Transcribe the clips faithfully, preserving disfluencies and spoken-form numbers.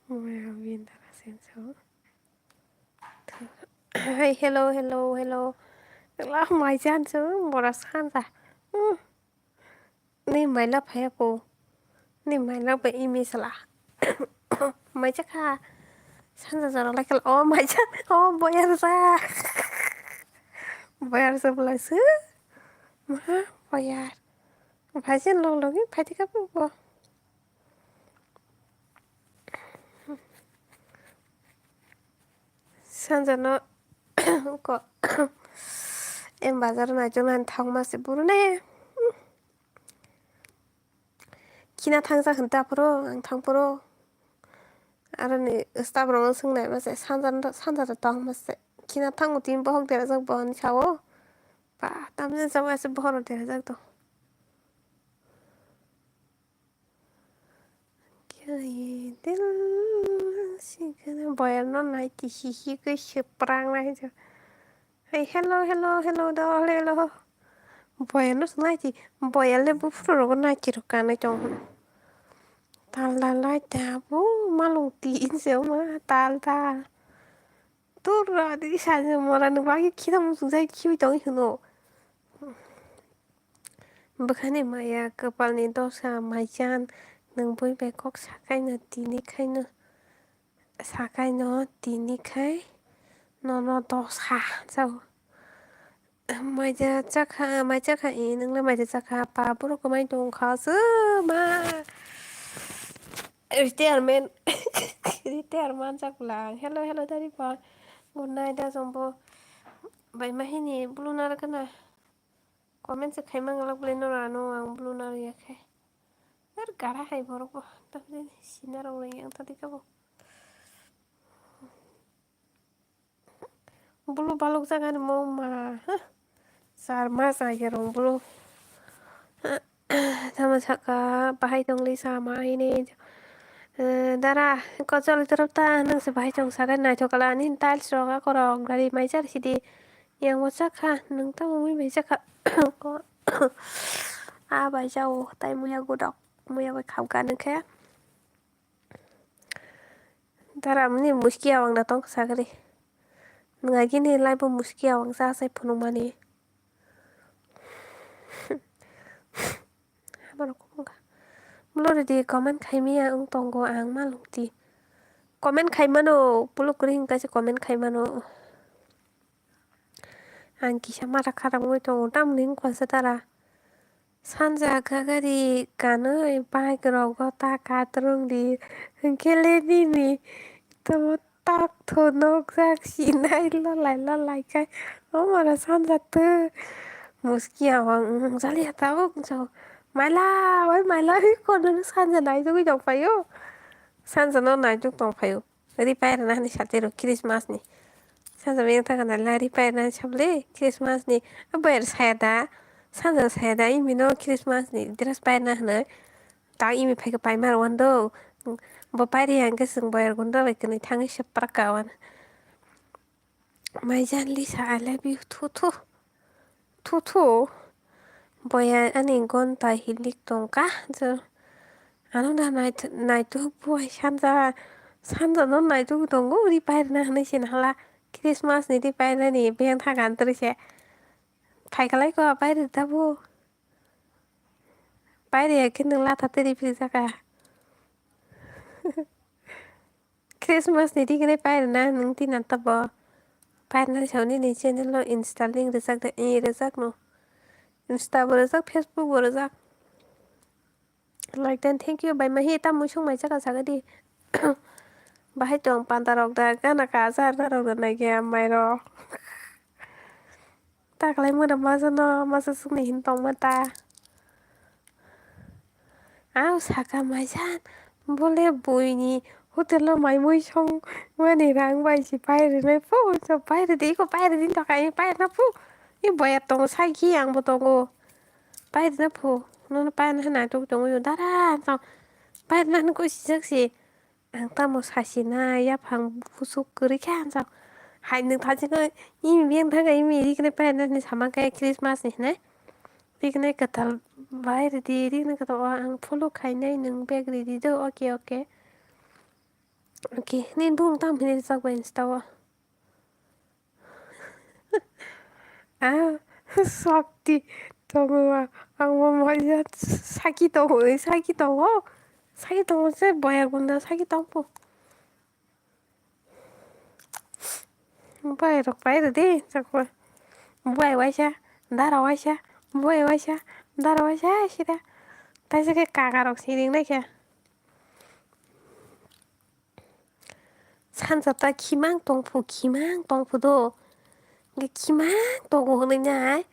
Maya bini dara senso. Hey, hello, hello, hello. La mai jan so bora sanja. Hmm. Ni mai la phaya po. Ni mai la ba imi sala. Mai cha kha. Sanja jora la khala. Oh, mai cha. Oh, boyar sa. Boyar sa bula su. Ma, boyar. Phai jen long long phai tika po. Sanjano ko em bazar naichomani thangma se buru ne. Kina thangsa hinta phuru ang thang phuru. Aroni staff rok swng nai mase sanja sanja tong mase. Kina thango tin bohok derajak bo hinwi sao. Ba tamni jabo ase bohoro derajak do. Khe dil sikhe boyarno naiti hihi khe swprangnai. Hey, hello, hello, hello, do, hello. Boyarno naiti, boyarle buphuru rogo naiti rok kanai tong. Tal dal lai ta bo malung tin se ma tal dal. Tur ro di sa mora ni bagi khita musuk jai khibi tong hino. Bwkhani maya kwpalni dosa maijan, nwng bui bai kok sakaino tini khaino, sakaino tini khai nono dosa jao. Maija chakha, mai chakha, e, nwngla maija chakha, pa borok kwmai tongkha, se ma. Retirement, retirement chakla. Hello, hello, dari pa. Good night, da jombo. Bai mahini, bulu nara kana. Comment se khaima ngalak bole nora no ang bulu nara ya khe. Dar gara hai borok bo. Tamjani, sina rok lai ang tadi kabo. Bulu balok jaga ni mo ma, ha? Sar ma sa ya rong bulu. Tamo saka bahai tong li sa ma ini. Eh, dara, kochol torop ta nang se bahai tong saka nai thokala ni tiles rok akorok gari mai jar sidi. Yang mo sakha, nang tamo mui bai sakha. Ko, a bai jao, tai muya godok, muya bai khap gani khe. Dara mani muski awang da tong sagri. Nwng agini live o muski awang sa sai phunukmani. Haborok kubungkha. Bwlwrwdi comment khaimaya wng tongo ang malukdi. Comment khaimano, bwlwk kwrwi hwnkha se comment khaimano. Ang kisa mata kharam wngwi tongo, tamni wngkha se dara. Sanja gagari kanwi bike rogo ta katrwng di hwnkhe le nini tamo tak tho nokjak sinai lolai lolai khai. O mara sanja tw muski awang jali ha tabuk jao. Maila oi maila oi kono sanja naitugwi tongphaio. Sanja no naituk tongphaio. Ri pairwna hinwi satiro Christmas ni. Sanja beng thangkha nai la ri pairwna hinwi sabole Christmas ni. Abo er saya da. Sanja saya da imi no Christmas ni dress pairwna hinwi. Ta imi phaikhe paima rwando. Bo pairi hwnkhe chwng boyar gundo bai kwnwi thangwi se prak ka wan. Maijan Lisa, I love you. Thu thu. Thu thu. Boya ani gonta hilik tongka. Jo. Ano da nai-, naituk buai sanja, sanja no naituk tongo, ri pairwna hinwi sin hala. Christmas ni ri pairwna ni beng thangkha antri se. Phaikalai ko pairwi da bo. Pairwi ya khe nwng latha twi ri phikjaka. Christmas ni ri gwnai pairwna nwng tini tabo. Pairwna sao nini channel o Insta link rwjak de, ee, rwjak no. Insta bo rwjak, Facebook bo rwjak. Like dan thank you bai mahi ta muisung mai chaka chaka di. Bahai tong panda rok da gana ka ajar na rok da nai ge amai rok. Ta kalai mura masa no masa sukni hin tong ma ta. Ang saka maisan bole buini hotel o mai mui song mani rang bai si pai rinai phu so pai ridi ko pai ridi to kai pai na phu. I boya tongo sai khi ang bo tongo. Pai rina phu nono pai na hana tuk tongo yo dara tong. Pai rina hana ko sijak si. Ang tamo sasi na yaphang busu kwrwi kha ang jao. Hai nwng thajikno imi biyang thangkha imi riknai paina hinwi sama khe Christmas ni hinwi. Riknai kwtal bai ridi, riknai kwtal o ang follow khainai nwng bag ridi do, okay, okay. Okay, nini bumung tamo hinwi rijak bai Insta o? Ah, sakti tongo, ang bo maya saki tongo, saki tongo, saki tongo se boya gunda saki tongpo. Boy rok pai rw di, chakwa. Boy waisa, dara waisa, boy waisa, dara waisa, sida. Taisa khe kaka rok siring nai khe. Sansa ta khimang tongphu, khimang tongphu do. Hingke khimang tongo hwnwi nai,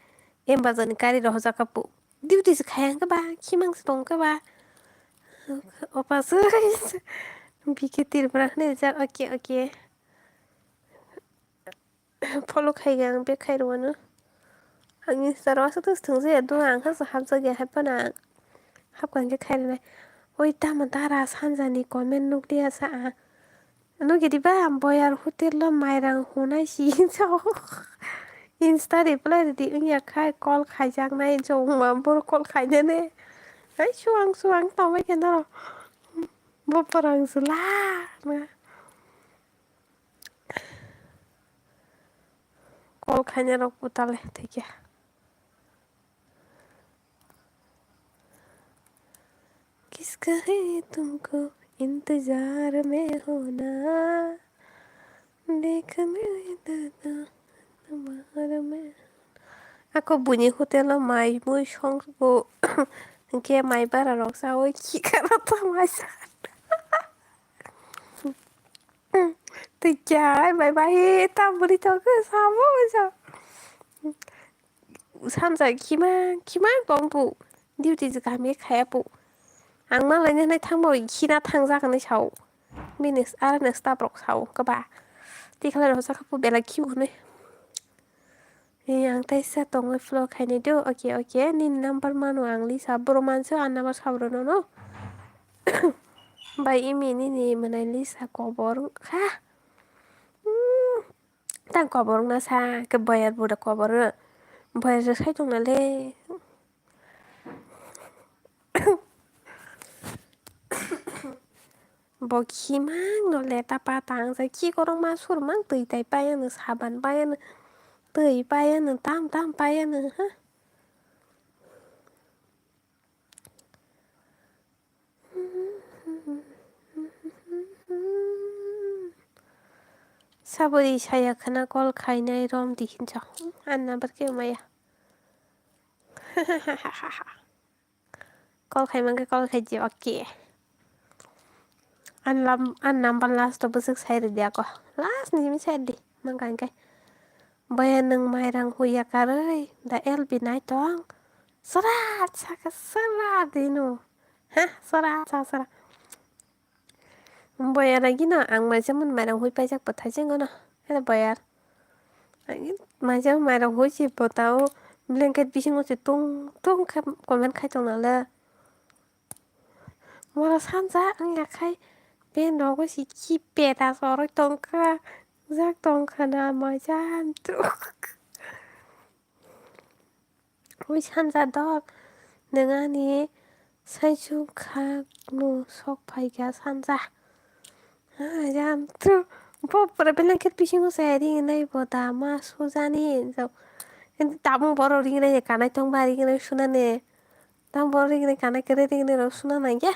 em bazar ni gari rohorjak kha pu. Duty se khaya hwnkhe ba, khimang se tong khe ba. Opa se B K Tripura hwnwi rijak, okay, okay. Follow khaikha ang, back khairwano. Ang Insta ro aswk thwng thwng se do, ang kha se hapjak ya, hai phano ang hapkha hwnkhe khairwnai. Oi, tamo dara sanjani comment nukliya sa ang. Nukidi ba, ang boyar hotel o mairang hunai si hinsa o. Insta reply rwdi wngya khai, call khaijaknai, jongma borok call khainani. Hai suang suang tongbai khe norok. Bo pwrang se la. Call khainai rok bo tale thikya. किसका है तुमको इंतजार में होना, देखने दो तुम्हार में. Ako buini hotel o mai mui song bo hingke mai bara rok saui khikaro ta mai sa. Tei kya mai bai tam buri to ke samo sa. Sanjak khima, khima tong pu. Duty je kami khaya pu. Ang ma laina nai thang bo khina thang jak nai sao. Bini ara nai staff rok sao kaba. Tikhala rok sakha pu bela khiu hwnwi. Ee, ang teisa tongwi vlog khainai do. Okay, okay. Nini number mano ang Lisa. Borok manso ang number sabo rwno no. Bai imi nini mwnai Lisa kobor wngkha. Hmm. Tang kobor wngna sa, ke boyar buda kobor wng. Boyar je sai tongna le. Bo khimang no leta pata ang jai, khi korokma surmang twi tai paiya no, saban paiya no, twi paiya no, tam tam paiya no, ha. Saboni saya khwna call khainai rom di hinsa. An number khe maya. Call khai mangkhe call khai di, okay. An lam, an number last o bwswk sai rwdi ako. Last ni simi sai di, mangkha hingkhe. Boya nwng mairang huya karwi, da L B nai tong. Srat saka srat ino. Ha, srat sa srat. Boyar agino ang maijak mani mairang hui paijak bwthai se ngono. Hele boyar. Ang maijak mairang hui se bwtao blanket bisingo se tung tung khe comment khai tong nang le. Mora sanja wngya khai ben rogo se ki peta soroi tongkha. Jak tongkha na maijak tuk. Ui sanja dol, nwng ani saichung kha no sok phaikha sanja. Ah, jam tu, bo pura blanket bisingo se ringnai bo da ma sujani. Tabung borok ringnai kanai tongba ringnai sunani. Tabung borok ringnai kanai kwrwi ringnai rok suna nangya.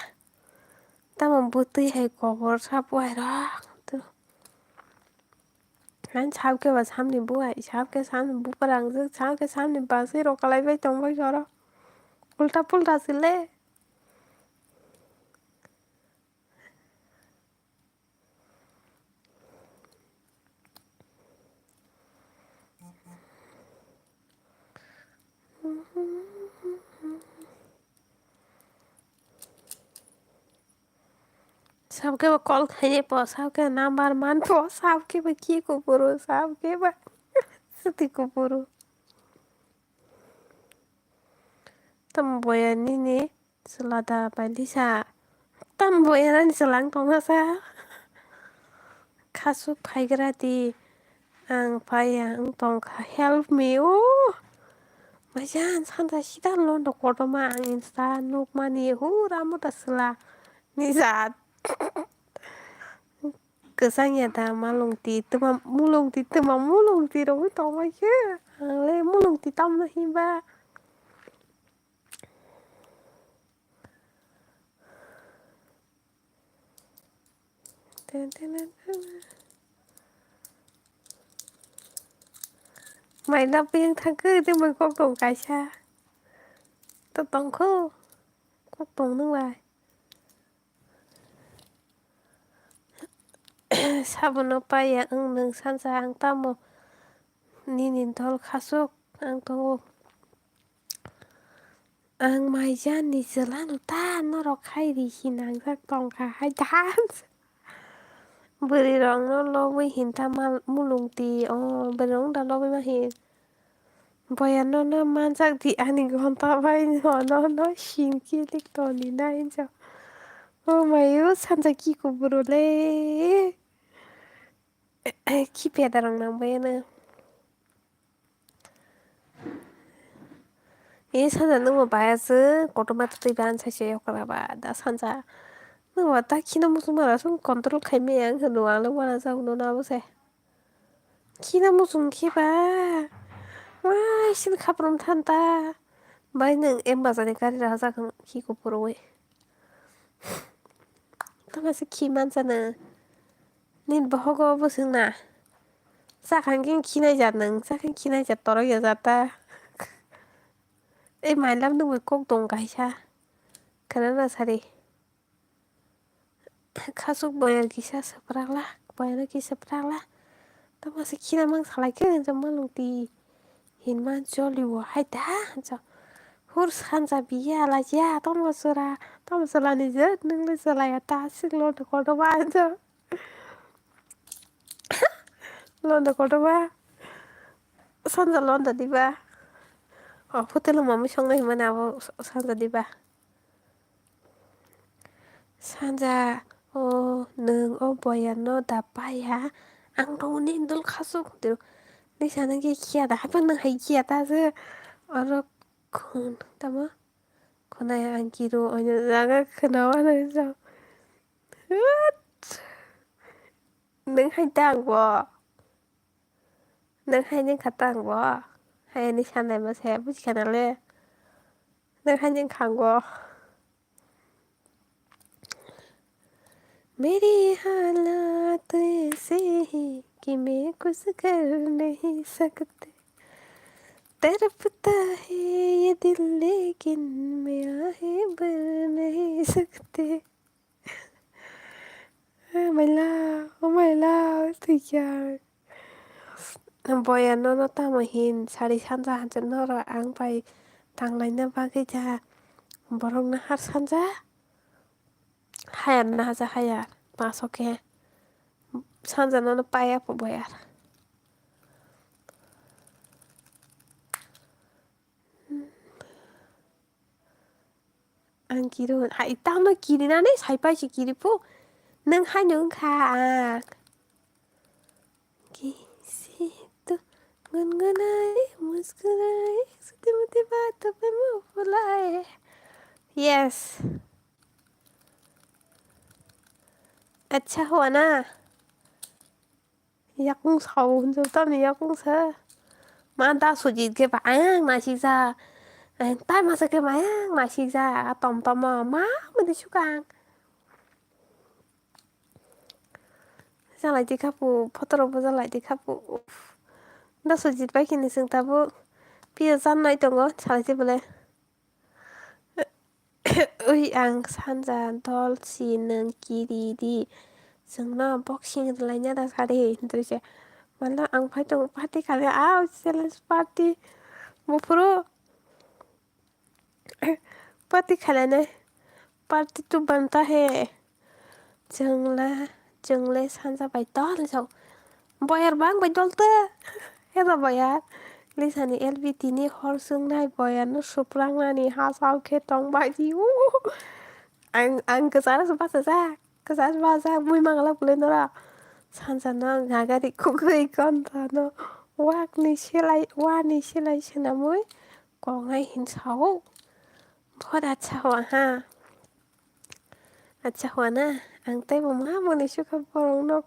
Tamo bwtwi hai kobor sabu hai rok. Ang sab khe ba samni buai, sab khe samni buphang, sab khe samni bwswi rok kalaibai tongbai jora. Ulta pulta se le. Sabke bo call khaini po, sabke number man po, sabke bo ki kupuru, sabke bo swtwi kupuru. Tam boya nini chwla da bai lisa. Tam boya nani chwla wng tongma sa. Khasuk phaigra di. Ang paiya wng tongkha, help me, o. Majan santa sida londo kotorma ang insta nukmani hura mota chwla ni jat. Kwchang ya da malungti twma mulungti twma mulungti rogwi tongbai khe. Ang le mulungti tamno hinba. Ten, ten, ten, ten. Mai lab yang thangkhe tei mai kok tong kaisa. To tongkho. Kok tong nung lai. Sabono paiya wng nwng sansa ang tamo nini dol khasuk ang tongo. Ang mai jani chwlano ta norok khai ri hinangjak tongkha hai da. Bwrwi rokno lobwi hinta mal mulungti o bwrwi rok da lobwi ma hin. Boya nono manjak di ani gonta bai nono no sim kilik toni nai hinjak. O mayo sanja ki kuburo le. Ki peda rok nang bayana. E sanja nungbo baya se kotorma twtwi ban saisa yokra ba da sanja. Nungbo ta khina muchung mara song control khai maya ang hwnwi ang le wana jak nuna bo se. Khina muchung khe ba. Wai sin khaprum than ta. Bai nwng em bazar ni gari rajak khi kuphurwi. Tama se khi mansa na. Nini bohogo bwswng na. Chakhang khe khinai jat nwng, chakhang khinai jat torok ya jat ta. Ei mailam nungwi kok tong kaisa. Khana na sari. Khasuk boyar kisa swprakla, boyar kisa swprakla. Tama se khina mang salai khe jama lungti. Hinma jolibo hai da, jo. Hur sanja biya la ya, tamo sura, tamo sula ni je, nung le sula ya ta, sik lo de kodo ba, jo. Lo de kodo ba. Sanja lo de diba. O, hotel mami songnai himani abo sanja diba. Sanja, o, nwng o boyarno da paiya, ang tongo nini dol khasuk, hwnkhe nini sana khe khiya da, haphano nwng hai khiya ta se, oro khun, tamo? Khunai ang kiro, oino jaga khwna mano sa. Hwt! Nwng hai ta ang bo? Nwng hai nwng kha ta ang bo? Hai ani sanai ma se, buji kha na le? Nwng hai nwng kha ang bo? मेरी हालात ऐसे ही कि मैं कुछ कर नहीं सकते, तड़पता है ये दिल लेकिन मैं आहे भर नहीं सकते। Maila, o maila, twi kya. Boya nono tamo hin sari sanja hanse noro ang bai tanglaina bagwi ja borok na har sanja hayar na haja hayar paso khe sanja nono paya po boyar. Ang kiri hwn, hai tamo kiri nani sai pai si kiri phu. Nwng hai nwng kha ang. Kisi tu gungunai, muskurai, suti muti baat pe muh phulai. Yes. Acha hua na? Yakung sao hwnjak tamni yakung sa. Ma da sujit khe ba ayang naisik ja. Ayang tai masa khe ba ayang naisik ja. Tom tom ma mani sukang. Jalai di khapu, photo rok bo jalai di khapu. Uff. Da sujit bai khe ni sing tabuk. Pia jan nai tongo salai di bole. Ui ang sanja dol si nwng kiri di. Chwngno boxing rwlaina da sari hwntwi se. Mano ang phai tongo party khalai, ah, challenge party. Buphuru party khalainai. Party tu banta hai. Chwngla, chwngle sanja bai dol jok. Boyar bang bai dol ta. Heda boyar. Lisani L B tini hor chwngnai boyarno suprangnani hachal khe tong bai di. Ang, ang kwcharo se bachajak. Kwcharo bachajak mui mangala bwlai nora. Sanjano gagari kugui kontano. Wakni selai, wani selai swnamwi kongnai hin sao. Bhora chao ha. Acha hua na, ang teibo ma mwnwi sukha borokno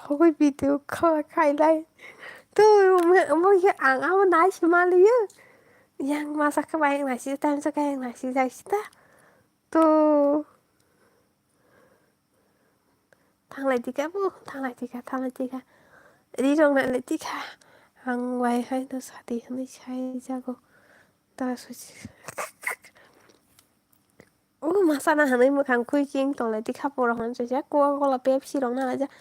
Pogwi video call khailai. To, mo, mo, ye ang abo nai se maliyo. Yang masa khe bayang nai se, time sa khe yang nai se jai se ta. To, thanglai tika bo, thanglai tika, thanglai tika. Ri rok nai lai tika. Ang bai hai no sadi hwnwi sai jago. Ta susi. O masa na hwnwi mwkhang khwi ching tonglai tika borok hwn sui jak. Coca-Cola, Pepsi rok na laijak.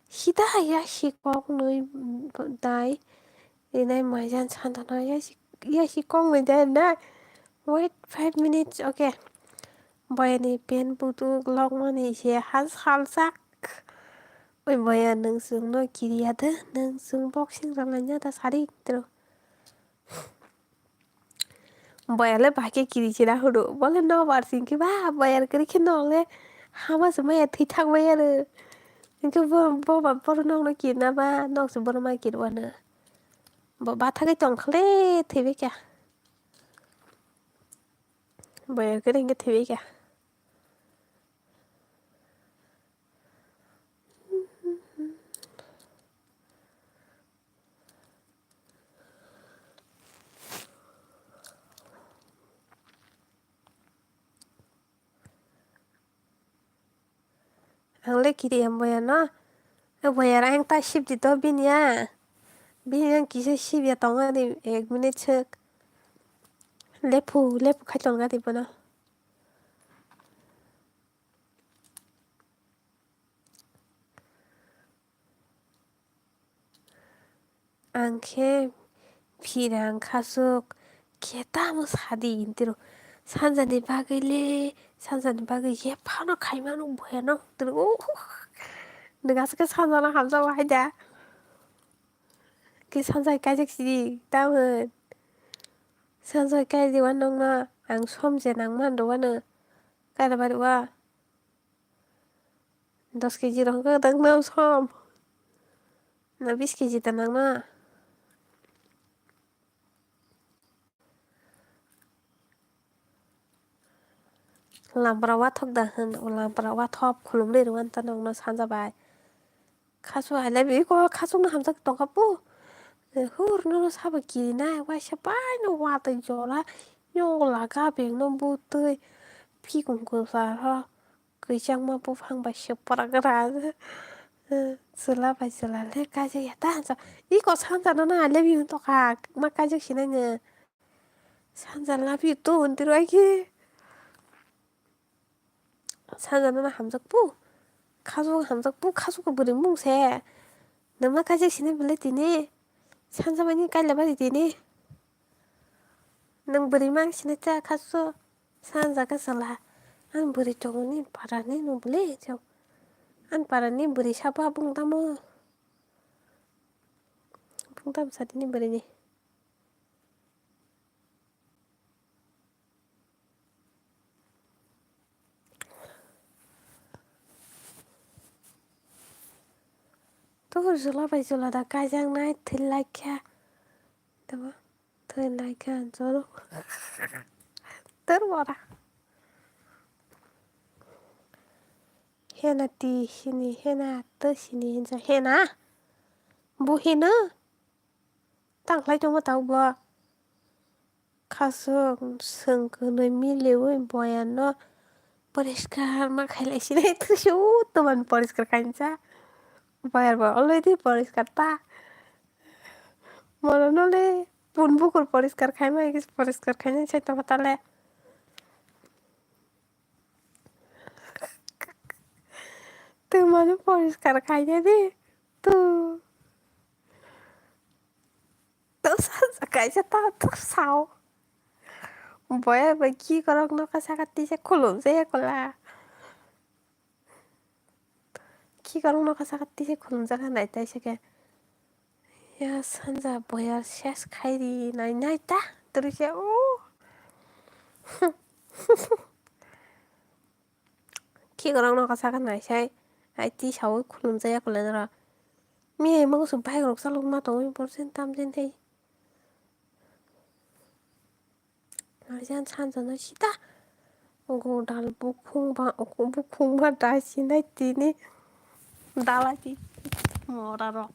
Sida ya si kok nwi dai. Rinai maijan santana ya si, ya si kok nwi dai na. Wait five minutes, okay. Boyani pen putu lokmani se hal, halsak. Oi boya, nwng chwngno kiriya de, nwng chwng boxing rwlaina da sari tro. Boyale bahai khe kiri chira hudu. Bole nobar sing khe ba boyar kiri khe nole hama se maya thwi thang bai aro. Hinkhe bo, bo ba boro nokno kirna ba nok se boro ma kirwano. Bo bathagwi tongkha le thwi bai kha. Boyar kiri hinkhe thwi bai kha. Ang le kiri em boya no. E boya rang ta sip di to bini ya. Bini yang kisa sip ya tongo ni ek minute sek. Lepu, lepu khai tongo di bono. Ang khe phirang khasuk khe tamo sadi hintiro. Sanjani bagwi le, sanjani bagwi ye phano khaimano boyano hintiro. Ngasukhe sanjana hamjao hai da. Khe sanjai kaijak sidi tamon. Sanjai kaidi wanokno ang somje nangman rwano. Kaida bari wa. Dos kg rok hwnkhe nang no som. Na bis kg ta nang na. Lampra wathok da hwn, o lampra wathok khulumri rwmani ta nokno sanja bai. Khasu I love you ko khasukno hamjak tongkha pu. Hur nono sabo kirinai waisa paino watwi jora. Yong laga bengno butwi phikung kwcharo. Kwchangma buphang bai se pora gra. Chwla bai chwla le kaijak ya ta hansa. Iko sansa nono I love you hwn tokha. Ma kaijak sinai nw. Sansa love you too hwn tiro aiki. Sansa nono hamjak pu. Khasuk hamjak pu. Khasuk bwrwi mung se. Nw ma kaijak sinai bwle tini. Sansa mani kaila bari tini. Nwng bwrwi mang sinai ta khasuk. Sanja khe chwla, ani bwrwi tongmani parani no bwle chao. Ani parani bwrwi sabo bung tamo. Bung tamo sadini bwrwini. Tor jula bai jula da kaijaknai thwi laikha. Tamo. Thwi laikha ang choro. Tor bora. Hena ti sini, hena to sini hinsa hena. Bu hino. Tang khlai tongma tau bo. Khasuk seng kwnwi miliwi boyano poriskar ma khailai sinai tusu toman poriskar kainsa. Boyar bo already poriskar ta. Mono nole pun bukur poriskar khaima, poriskar khainai sai tongma tale. Twi mano poriskar khaina di. Tu. Tu sa kaisa ta tu sao. Boya bai ki korok no kasa kati se khulum se kola. Ki korok no kasa kati se khulum jaga nai tai se ke. Ya sanja boyar ses khairi nai nai ta turu se o. Ki korok no kasa kha nai sai. Ai ti sawi khulum jaya kole nora. Mi ai mangu su bike rok chalok ma tongwi borsen tamjin hei. Maijan sanjana sita. Godal bukhung ba, bukhung ba dai sinai tini. Dalai ti. Mora rok.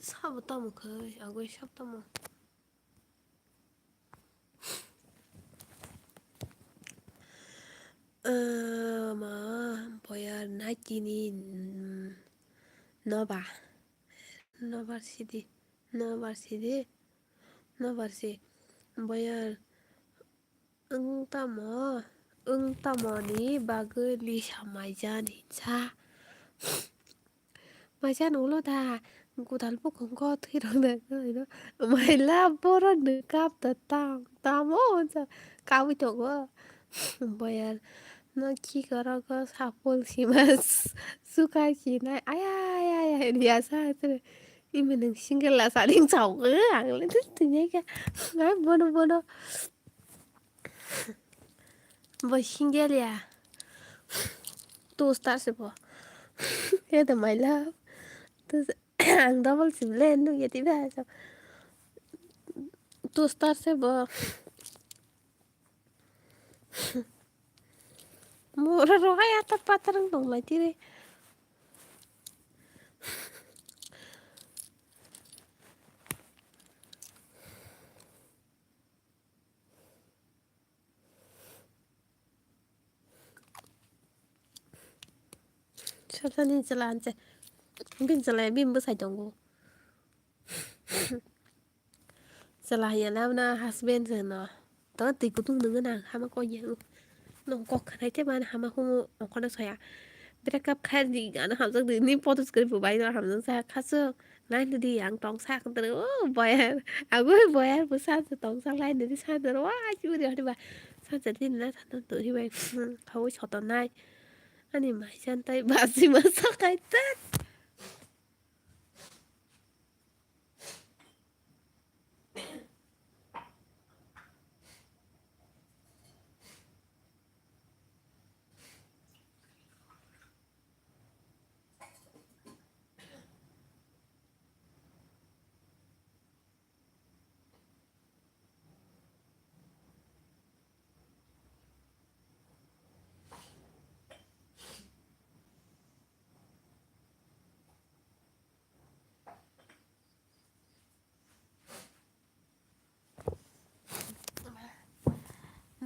Sabo tamo khai, agoi sab tamo. Ah, ma, boyar naikini, mm, noba. Nobar sidi, nobar sidi, nobar si. Boyar wng tamo, wng tamo ni bagwi lisa maijan hinsa. Maijan ulo da, godal bukhungo thwirok da, maila borok ni kap da tam, tamo hinsa kabui tongo. Boyar no khikorogo sapul sima sukai sinai, aya, aya, aya, ya sa, tere. Imi nung single la saling chao, ang le tini ka, ai bono, bono. Bo single ya. Two star se bo. He the my love. Two, ang double sim le nung ya tiba. Two star se bo. Mura rogai atar patar wng tong lai tiri. Sabsani chwla anche. Bini chwla bini bwsai tongo. Chwla hiya na na husband se no. To twi kutung nungwi nang hama kok ya. Nong kok khanai te mani hama humu ongkhorna soya. Break up khai di gana hamjak di ni photo screen bo bai no hamjak sa khasu. Nai di ang tong sa khan tero boyar. Agoi boyar bo sa tong sa lai di sa tero wa churi hadi ba. Sa jadi na sa to hi bai. Khaui soto nai. Ani mai san tai basi ma sa kai ta.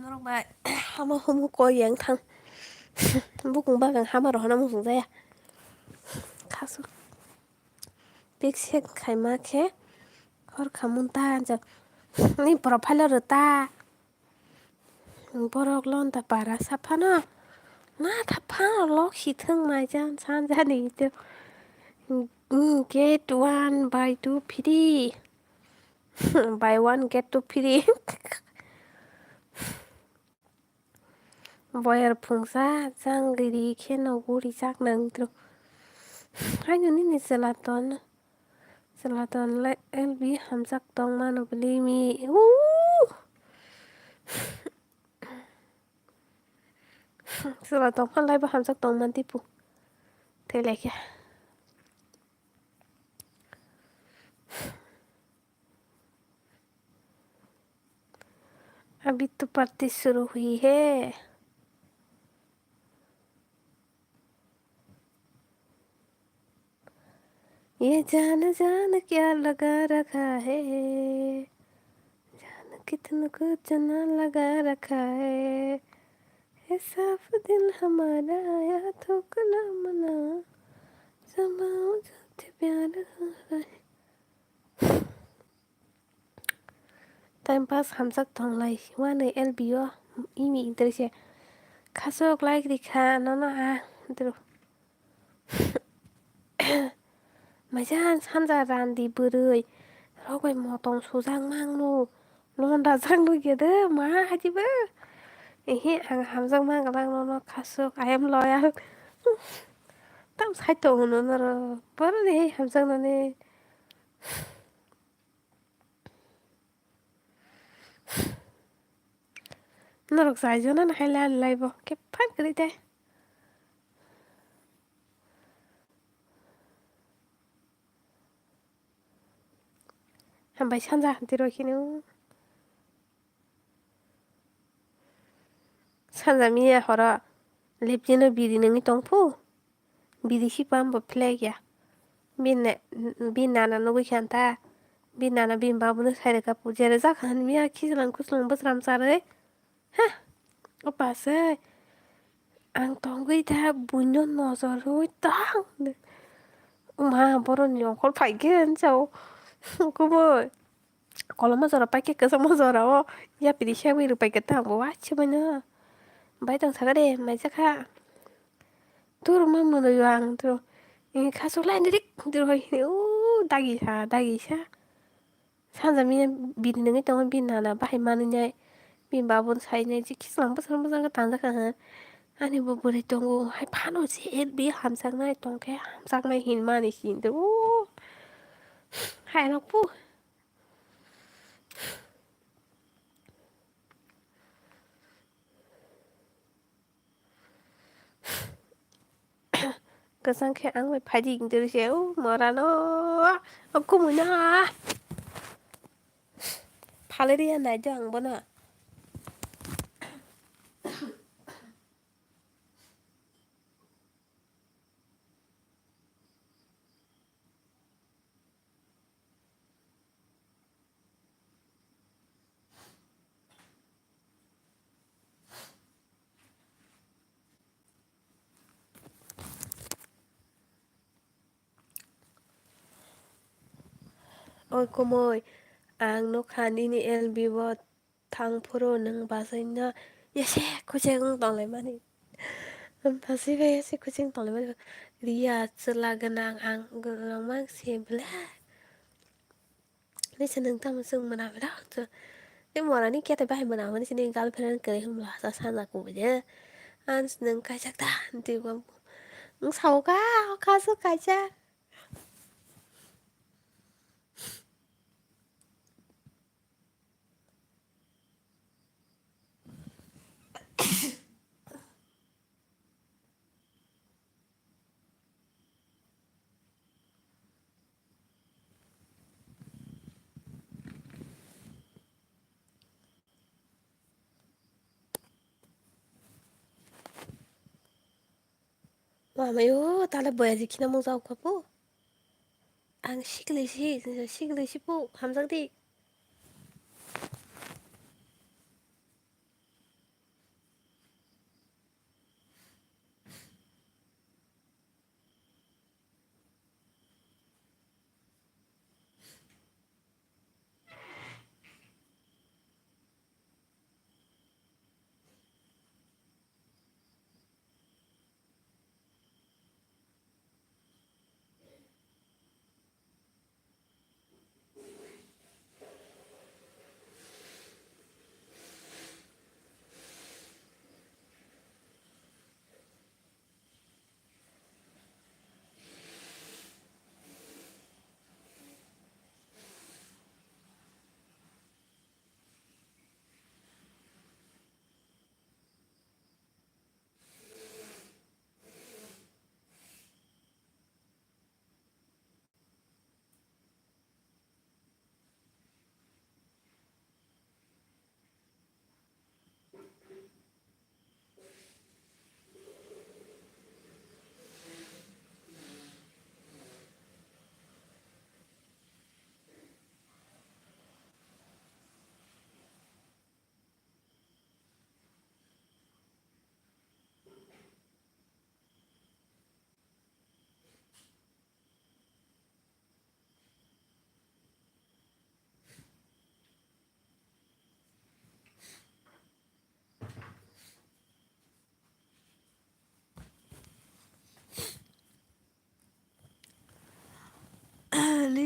Norok bai hama humu koi yang thang. Bukung bagang hama rohona musung jaya. Khasu. Pik sek khaima khe hor khamun ta jang. Ni profile ro ta. Borok lonta para saphano na thaphano lok si thwng mai jan sanjani to. Get one buy two free. Buy one get two free. Boyar phungsa jang giri kheno guri jak nang tro. Haino nini chwla ton, chwla ton le L B hamjak tong mano bwlwi mi. Uuh! Chwla tong phan lai bo hamjak tong man tipu. Thai lai khe. अभी तो पार्टी शुरू हुई है। ये जान जान क्या लगा रखा है, जान कितनों को चुना लगा रखा है, ये साफ दिल हमारा या थोकना मना, जमाओ झूठ प्यार हो रहा है। Time pass hamjak tonglai, wani L B o imi interest khasok like rikha nono a dro. Maisa sanja randi bwrwi rok bai motong sujak mangno, londa jakno gede ma hajiba. Ehe, ang hamjak mang lang nono khasok, I am loyal. Tam sai tongo nono ro, boroni hamjaknani. Norok chaijaknani hai lai lai bo khe phan kwrwi tei. Hambai sanja hamtwi rw kheno. Sanja miya horo lepjino biri nungwi tongphu. Biri si pambo phlek ya. Bini, bini nana nugwi kha ta. Bini nana bini babuno sai rwkha pu. Jere jakha hwn miya khichlang khuchlang bwsram charwi. Ha! O pasai. Ang tongwi ta buino nojor rwi tang. Ma boroni ongkhor phaikhe hwn sao. Kubui. Koloma jora paikhe kwchangma jora o yapri sengwi rwpaikha ta ang bo waisa baino. Bai tong sakha de, maisa kha. Dur ma mwnwi o ang dur. Khasuk laini rik dur hoi hini o dagi sa, dagi sa. Sanja miya bini nungwi tongo, bini nana bahai manwi nai. Bini babun sai nai je khichlang bwsang bwsang khe tangjak kha hwn. Ani bo bwrwi tongo hai phano se L B hamjaknai tongkhe hamjaknai hinmani hindu. Hai rok pu. Kwchang khe ang bai phaidi hwnkhe se o morano o kumui no phalwi rwya naidi ang bono. Oi kumui, ang nukha nini L B o thang phuru nwng bachai no yase kuching wng tonglaimani. Bachai bai yase kuching tonglaimani. Riya chwla gwnang ang gwnang mang se bwle. Nisa nwng tamo chwng mwnamiro. Tei morani kete bahai mwnamani sini girlfriend kwrwi hwnba sa sana kubui de. Ang nwng kaijak da hinti bo. Nwng sao ka, o kasu kaijak. Mamayo, tala boya jikina mung jao kapo. Ang siklai si, siklai si po, hamjak di.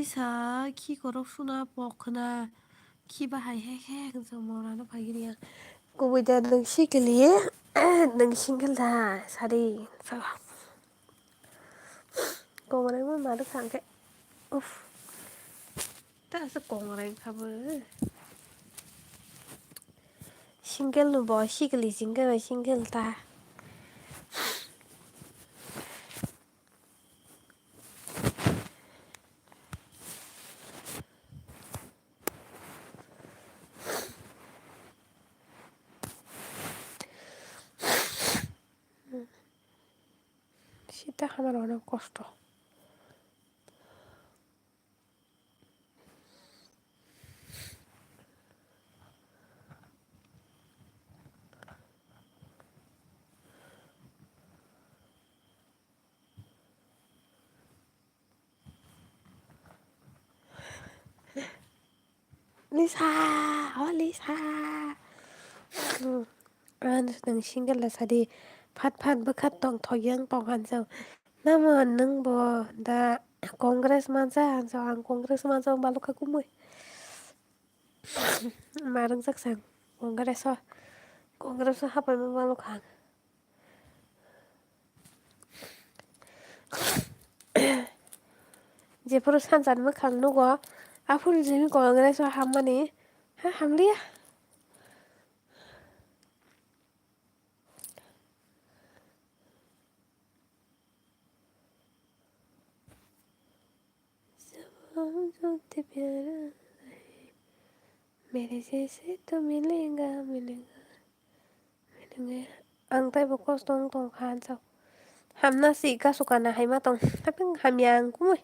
Sa khi korok suna pok khna, khi bahai he he hwnsa morano phai giri ang. Kubui da nwng sikili, nwng single da sari. Kongrai ma maru khang khe. Uff. Ta sa kongrai kha bo. Single no bo sikili single single ta. Sita hamar ono kosto. Lisa, oh Lisa. Ang nwng single da sadi, phat phat bwkha tong thok yang tong han jao. Namo nwng bo da Congress mansa han jao, ang Congress mansa balukha kumui. Ma rwngjak sang Congress o, Congress o hapai ma balukha ang. Jephuru sanchar mwkhang nugo, aphuru jini Congress o hammani ha hamliya. मेरे जैसे तो मिलेगा, मिलेगा, मिलेगा. Ang taibo kosto wng tong kha, ang sao. Hamna si kasu kana hai ma tong. Taping hamya ang kumui.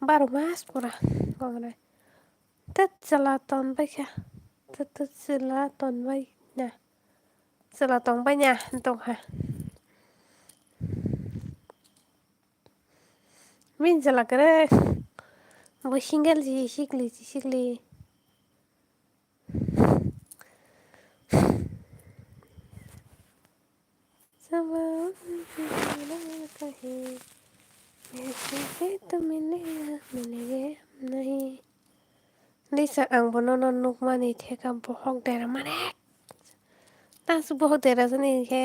Baro mas pura. Kongrai. Tat chwla ton bai kha. Tat, tat chwla ton bai na. Chwla tong bai na tong kha. Min jala kwrwi. Bo single ji sikli, ji sikli. Sama kahi. Aise to milega, milega nahi. Lisa ang bono no nukmani theka bohok dera mane. Tasu bohok dera jani khe.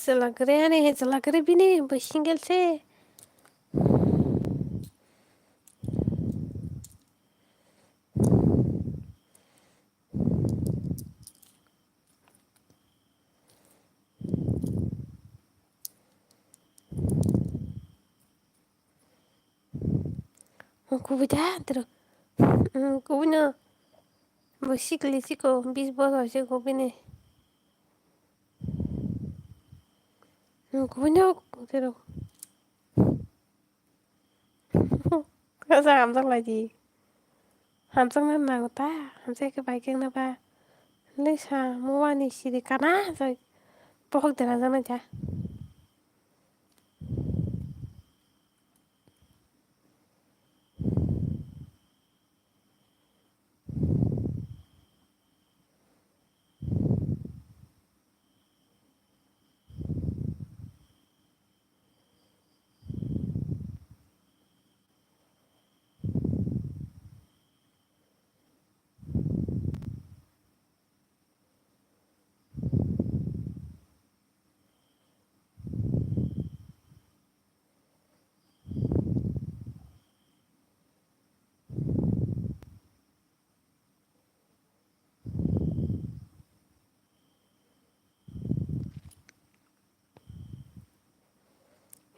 Chwla kwrwi ani he chwla kwrwi bini bo single se. Kubui da tero. Kubui no. Bo sikli siko bis bosor siko bini. Kubui no tero. Kasa hamjak lai di. Hamjakna nango ta, hamjak khe bai khe wngna ba. Lisa mo ani siri kana jai. Bohok dera jana ja.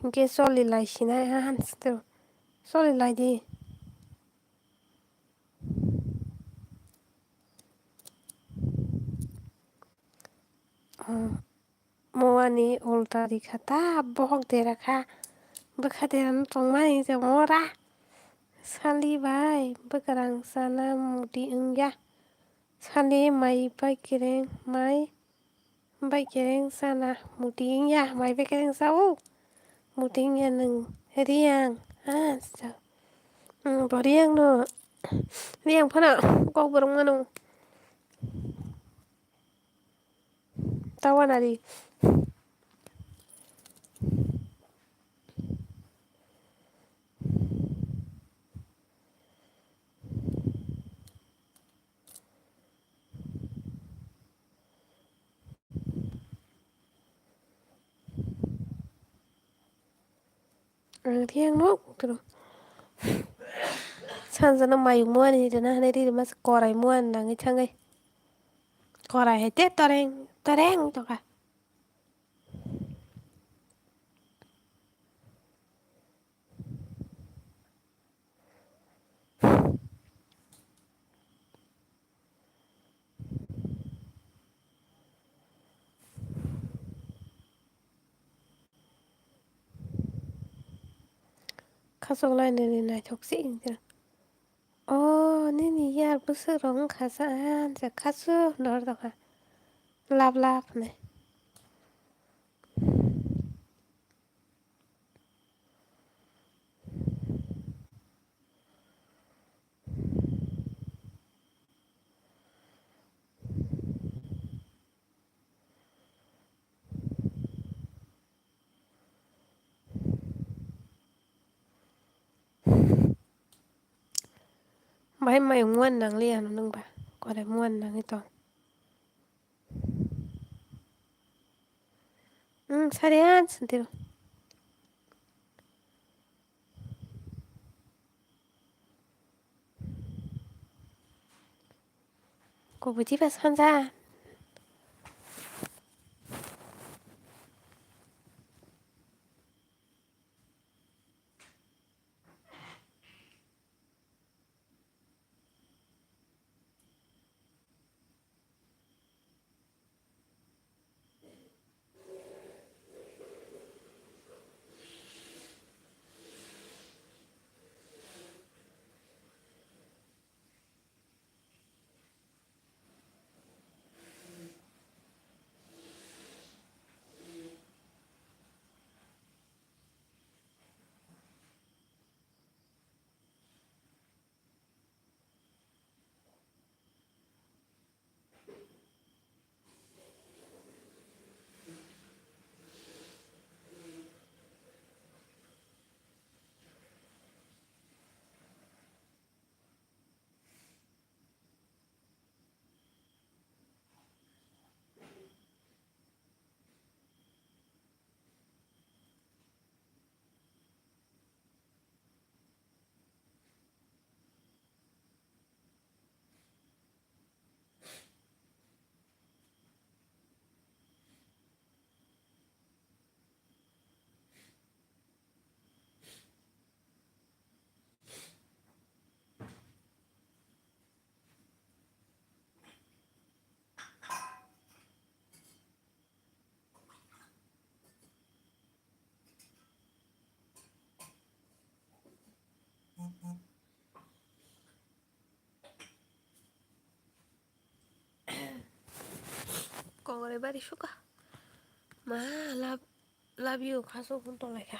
Hwnkhe choli lai sinai ha, han sitwrw. Choli lai di. Mo ani ulta rikha ta, bohok dera kha. Bwkha dera no tongmani je mora. Sali bai, bwkrang sana mudi wngya. Sali mai bai kereng, mai bai kereng sana mudi wngya, mai bai kereng sao. Mudi wngya nwng Riyang. Ah, sa. Hmm, bo Riyang no. Riyang phano kok borok mano. Tawa nari. Ang thiyang no tro. Sanjana mayung muani rina hanai riri mas korai muan nangi thangai. Korai hai te toreng toreng toka. Khasok lainani naithok se wngkha. O nini yar bwswk rok wngkha sa, ang se khasok hwnwi hor tongkha. Lap lap hwnwi. Bahai mayung muan nang liya no nung ba, kore muan nang ito. Hmm, sari an sentiro. Kubuji ba sanja. Kongrai bari suka. Ma love, love you khasuk hwn tonglaikha.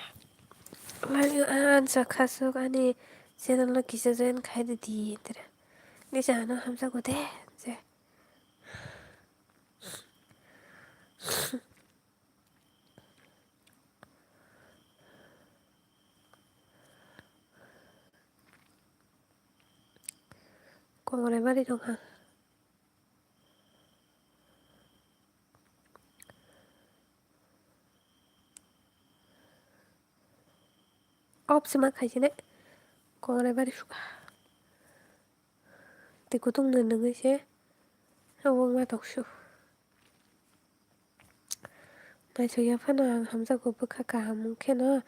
Love you ansa khasuk ani channel no kisa join khai di di tere. Ni chano hamsa ko de je. Kongrai bari tongkha. Off se ma khaisene kongrai bari sukha. Tei kutung nwnwi se obo wngma toksu. Naisok ya phano ang hamjakgo bwkha kaham wngkheno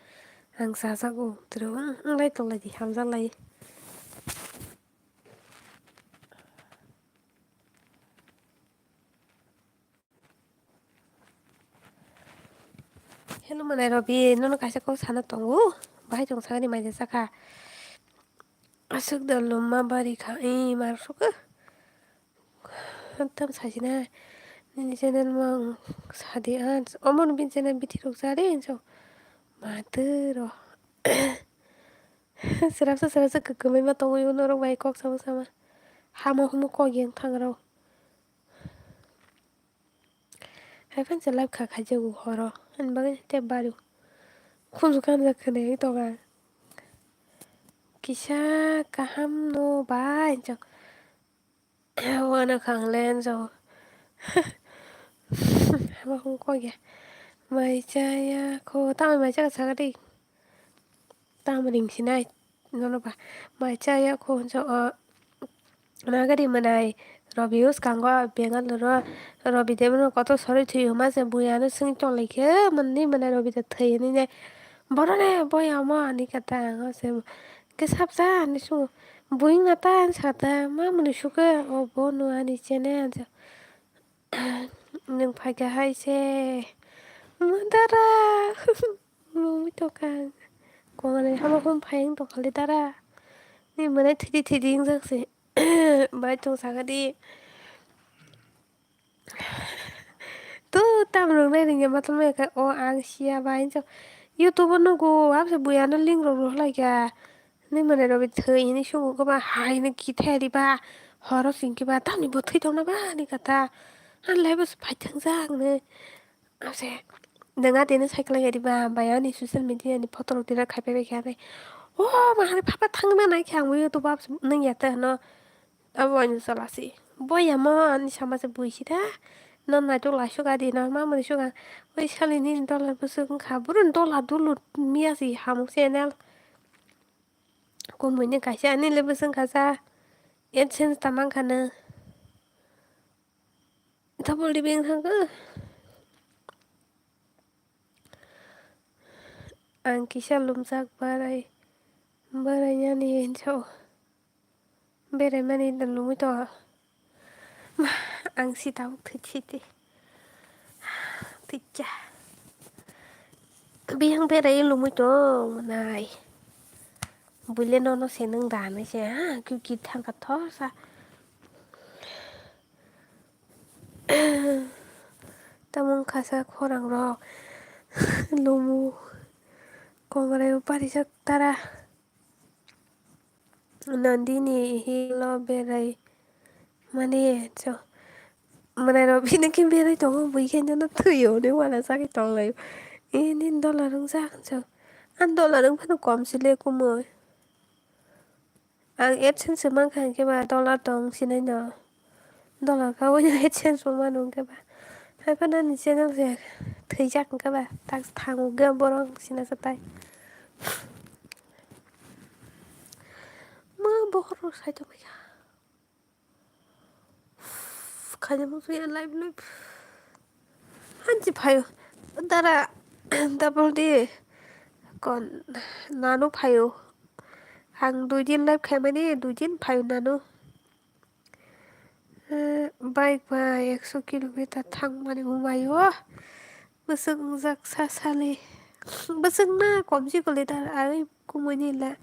ang chajakgo. Toro wng, wng lai tong lai di hamjak lai. Hello, manai Robi, nono kaisa kok sana tongo. Bahai tong sakani mai jasa kha. Aswk da luma bari kha, ee, mar sukha. Tam sajina, nini channel mang sadi an. Omo no bin channel bithi rok jare, so. Maturo. Srapsa, srapsa, kwkwmai ma tongo, norok bai kok sama, sama. Hamo humo kok yang thang rok. Hai phan se live kha khaijago horo. Ani bagwi tei bari khunju kanjak khwnwi tonga. Kisa kaham no bai hinjak. Wana khang len jago. Hama hung kok ya. Mai chaya kho. Tamo mai chaya saka di. Tam ring sinai nono ba. Mai cha ya kho hwnsa o. Nagari manai Robi uskango Bengaluru Robi debno kotor sori thuyo ma se bui ano swng tonglaikhe mani manai Robi da thwi hwnwi ne borone boya omo ani kata ang se ke sapsa ani su bui na ta ani sata ma mani suke o bono ani chene nwng phaikha hai se ma dara mumui tongkha ang kongani hamo hum phai wng tongkha le dara ni mane thidi thidi wngjak se. Bai tong sakha di. Tu tam rwng nai rwngya ma tongmani khe o ang siya bai hinsa YouTube o nugo abse bui ano link rok rohor laikha. Ni mane rw thwi hini sugo khe ba hai hini kithai riba horo sing khe ba tamni bo thwi tongna ba ni kata. Ang lai bo phai thang jak ni. Ase, nang a tini cycle ya riba, bai ani social media ni photo rok tira khai pai bai kha ani. O, ma hari papa thang na nai khe ang wi to bab nang ya ta no. Abo ani sala si. Boya mo ani sama se bui si da. No nai to lai suga di no ma mani suga. Oi sali ni dollar bwswk wngkha. Buru dollar dulu miya si hamuk channel. Kumui ni kaisa ani le bwswk kha sa. AdSense tamang kha no. Double ribeng thangkha. Ang kisa lumjak barai, barai yani hinsa o. Berai mani da lumui to. Ma, ang si tabuk thwi thwi thwi. Thwi cha. Bihang berai lumui to nai. Buile nono se nung da nai se ha, kiki thangkha thor sa. Tamung khasa khorang rok lumu kongrai o parijak tara. Nandini hilo berai mani cho manai rok bini khe berai tongo bui khe jono thwiyo ni wana sagwi tonglaio. Ini dola rwngjak cho. Ang dola rwng phano kom si le kumui. Ang AdSense se mankha hinkhe ba dollar tong sinai no. Dollar kha oino AdSense bo mano hinkhe ba. Haiphano ani channel se thwijak hinkhe ba tak thango hinkhe borok sina sa tai. Ma bokhorok sai tongbaikha. Khaina musuya live live. Hanchi phaio. Dara double di. Kon nanu phaio. Ang dui din live khaimani dui din phaio nanu. Eh, bike ba ekso kilometer thangmani umaio. Bwswk wngjak sa sali. Bwswk na komsi kuli dar ai kumui ni la.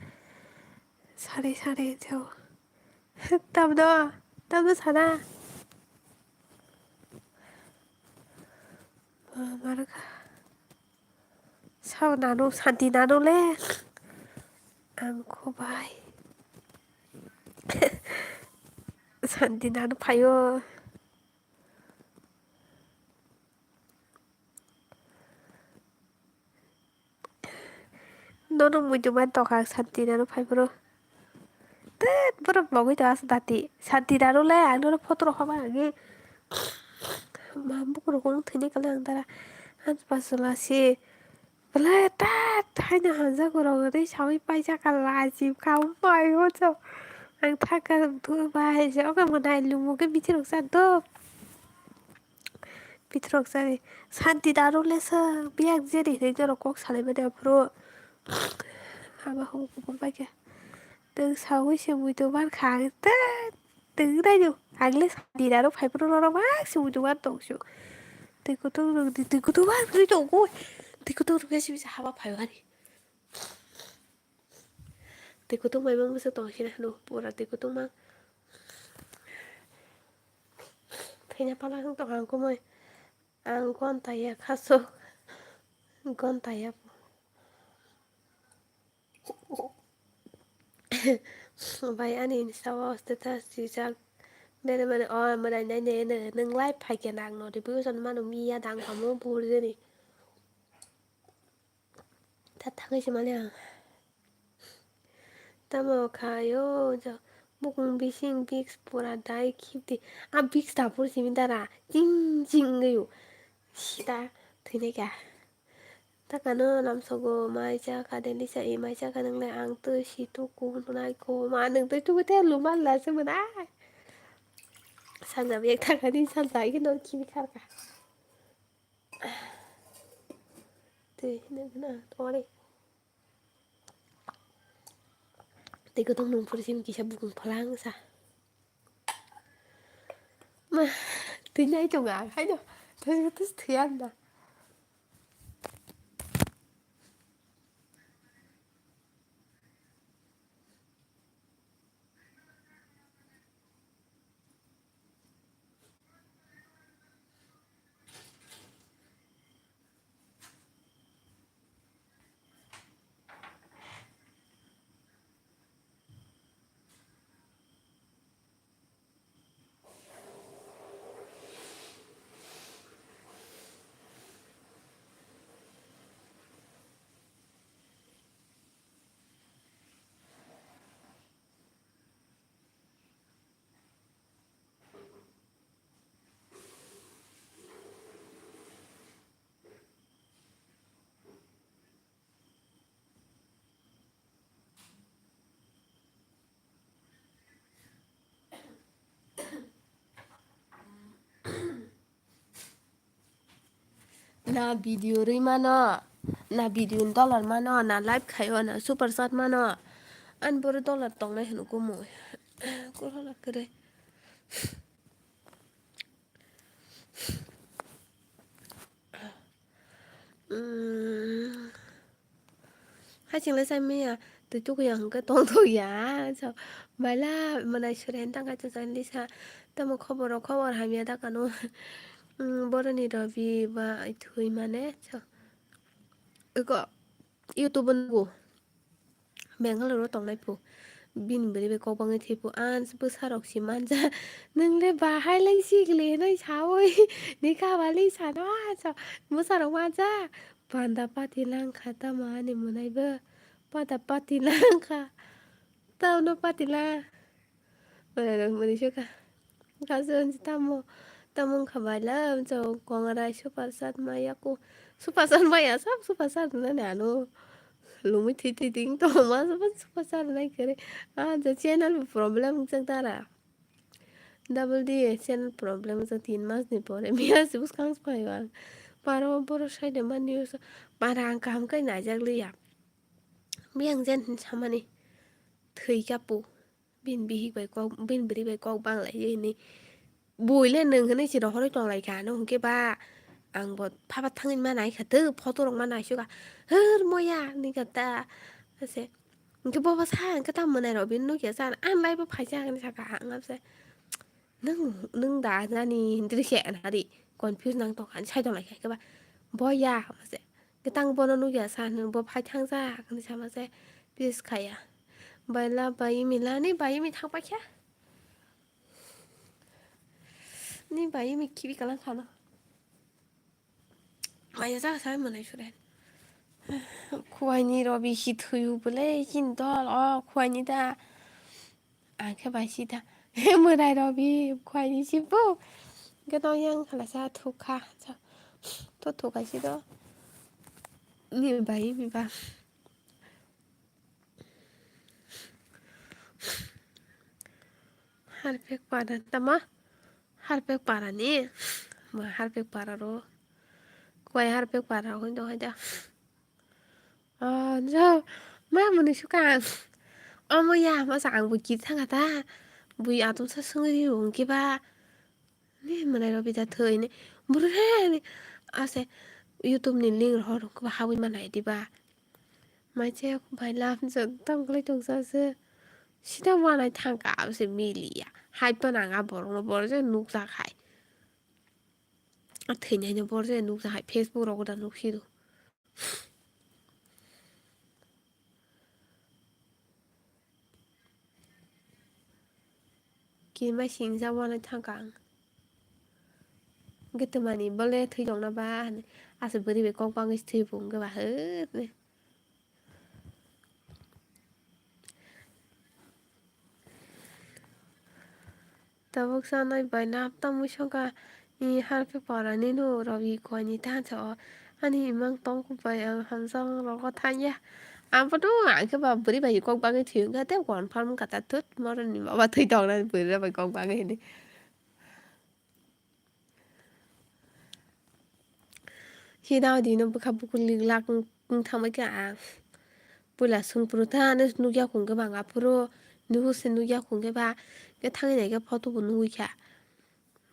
Sari sari theo. Tamno, tamno sana. Marka. Sao nanu santi nanu le. Ang kho bai. Santi nanu phaio. Nono muitu man tokha santi nanu phai phuru. Tet borok logwi tong asa dati. Santi nanu le ang nono photo rok hama agi. Ma bukurok wng thwini kale ang dara. Ang pasula si. Bwle tet haino hamjak borok ri sawi paijak ka lachi ka bai hocho. Ang thaka thu bai se oke mwnai lumo ke bichirok sa do. Bitrok jani santi daro lesa biyak jeri hinwi norok kok salaimani aphuru. Hama hum kubun paikha. Nwng sawi se muitu mankha ang ta nwng naino ang le santi daro phaiphuru norok mak se muitu man tongsu. Twi kutung rwdi twi kutung mak rwdi tongo. Twi kutung rwkhe sibisa hama phaiwani. Twi kutung maimang bwswk tong sina hwno pura twi kutung mang. Thwina phala wng tong ang kumui. Ang gonta ya khasuk. Gonta ya. Bai ani sawa status sijak. Bere mane o mwnai nai ne nwng live phaikhe nang notification mano miya dang kamo burjani. Ta thangwi se mani ang. Tamo khaio jo bukung bising Vicks pura dai khibdi. A Vicks ta pur simi dara ching ching wngwi o. Sita thwinai kha. Sakano lamsogo mai cha kha de Lisa, e mai cha kha nwngle ang twi si tuku nai ko ma nwng twi tuku te luma la se mwnai. Sanja bek thangani sanja igi nor khibi kharka. Twi hinwi khna tore. Tei kwthang nung phuru simi kisa bukung phalang sa. Ma, twi nai tongo ang haino. Twi twi thwi ang na. Na video rwi mano, na video ni dollar mano, na live khaio, na super chat mano. Ani boro dollar tongnai hwnwi kumui. Kurhola kwrwi. Mm. Hai chwngno sai maya, twi tukuya hwnkhe tongthok ya. So, baila mwnai suri han tangkha chwng chwng Lisa. Tamo khobor rok, khobor hamya da kano. Mm, boroni Robi ba thwi mane. So, eko YouTube nugo. Bangalore o tongnai phu. Bini bwrwi bai kok bangwi thwi phu. Ang bwsa rok si manja. Nwng le bahai lang sigli hinwi sawi. Ni kha bali sana. So, bwsa rok manja. Panda pati lang kha tamo ani mwnai bo. Panda pati lang kha. Tamo no pati lang. Mwnai rok mwnwi sukha. Kasu wngsi tamo. Tamo wngkha baila, so kongrai super chat maya ku. Super chat maya, sab super chat nani ano. Lumi thwi thwi ting tongma, super chat nai kere. Ah, the channel problem wngchak dara. Double D channel problem wngchak tin mas ni pore. Miya si bwskang se phaio ang. Paro boro side ma news. Para ang kaham kai naijak liya. Biyang jen hin samani. Thwi kapu. Bini bihik bai kok, bini bwrwi bai kok bang lai hini. Bui le nwng hinwi se rohorwi tong lai kha, ano hwnkhe ba ang bo phaba thangwi ma nai kha, tei photo rok ma nai sukha. Hwr moya, ni kha ta. Ase. Hwnkhe bo ba sa, hwnkhe ta mwnai rok bini nukya sa, ang lai bo phaisa, hwnwi sakha, ang ase. Nwng, nwng da jani hindri se, ani hari confuse nang tong kha, ani sai tong lai kha, hwnkhe ba, bo ya, ase. Hwnkhe tang bono nukya sa, hwnwi bo phai thang jak, hwnwi sama se, please khaya. Baila bai mila ni bai mi thang paikha. Ni bai mi khibi kalang khano. Maya jak sa mwnai sure. Khuaini Robi si thwiu bwle kin dol o khuaini da. Ang khe bai si da. Mwnai Robi khuaini si bu. Hwnkhe to yang khala sa thukha. To thukha si do. Ni bai mi ba. Harpek para tama? Harpek para ni? Ma harpek para ro. Kwai harpek para hoi do hoi da. Ah, jo. Ma muni suka. Omo ya, masa ang bui kiri thanga ta. Bui atum sa sungri rung kiba. Ni mwnai Robi da thwi ni. Buru he ni. Ase YouTube ni link rohor kiba habwi manai diba. Mai che bai love jwk tam kwlai tongsa se. Sida wanai thangka abo se miliya. Hai to nang a borok no borok je nukjak hai. A thwinai no borok je nukjak hai. Facebook rogo da nuksido. Kini bai singsa wanai thangka ang. Hwnkhe twmani bole thwi tongna ba hwnwi. Asa bwrwi bai kok bangwi se thwi bo hwnkhe ba hwt ni. Tabuk sanai bai lap tamo songkha, i harpek para nini rok i koi ni thansa o Ani imang tong bai ang hamjak rogo thangya. Ang bono ang khe ba bwrwi bai kok bagwi thwio wngkha tei confirm wngkha ta thut moroni baba thwi tongnani bwrwi bai kok bagwi hinwi. Hida dino bwkha bukur lik lak wng thangbai khe ang puila sungphuru ta ano nukya khungkhe ba ang aphuru nuhu se nukya khungkhe ba khe thangwi naikhe photo bo nugwi kha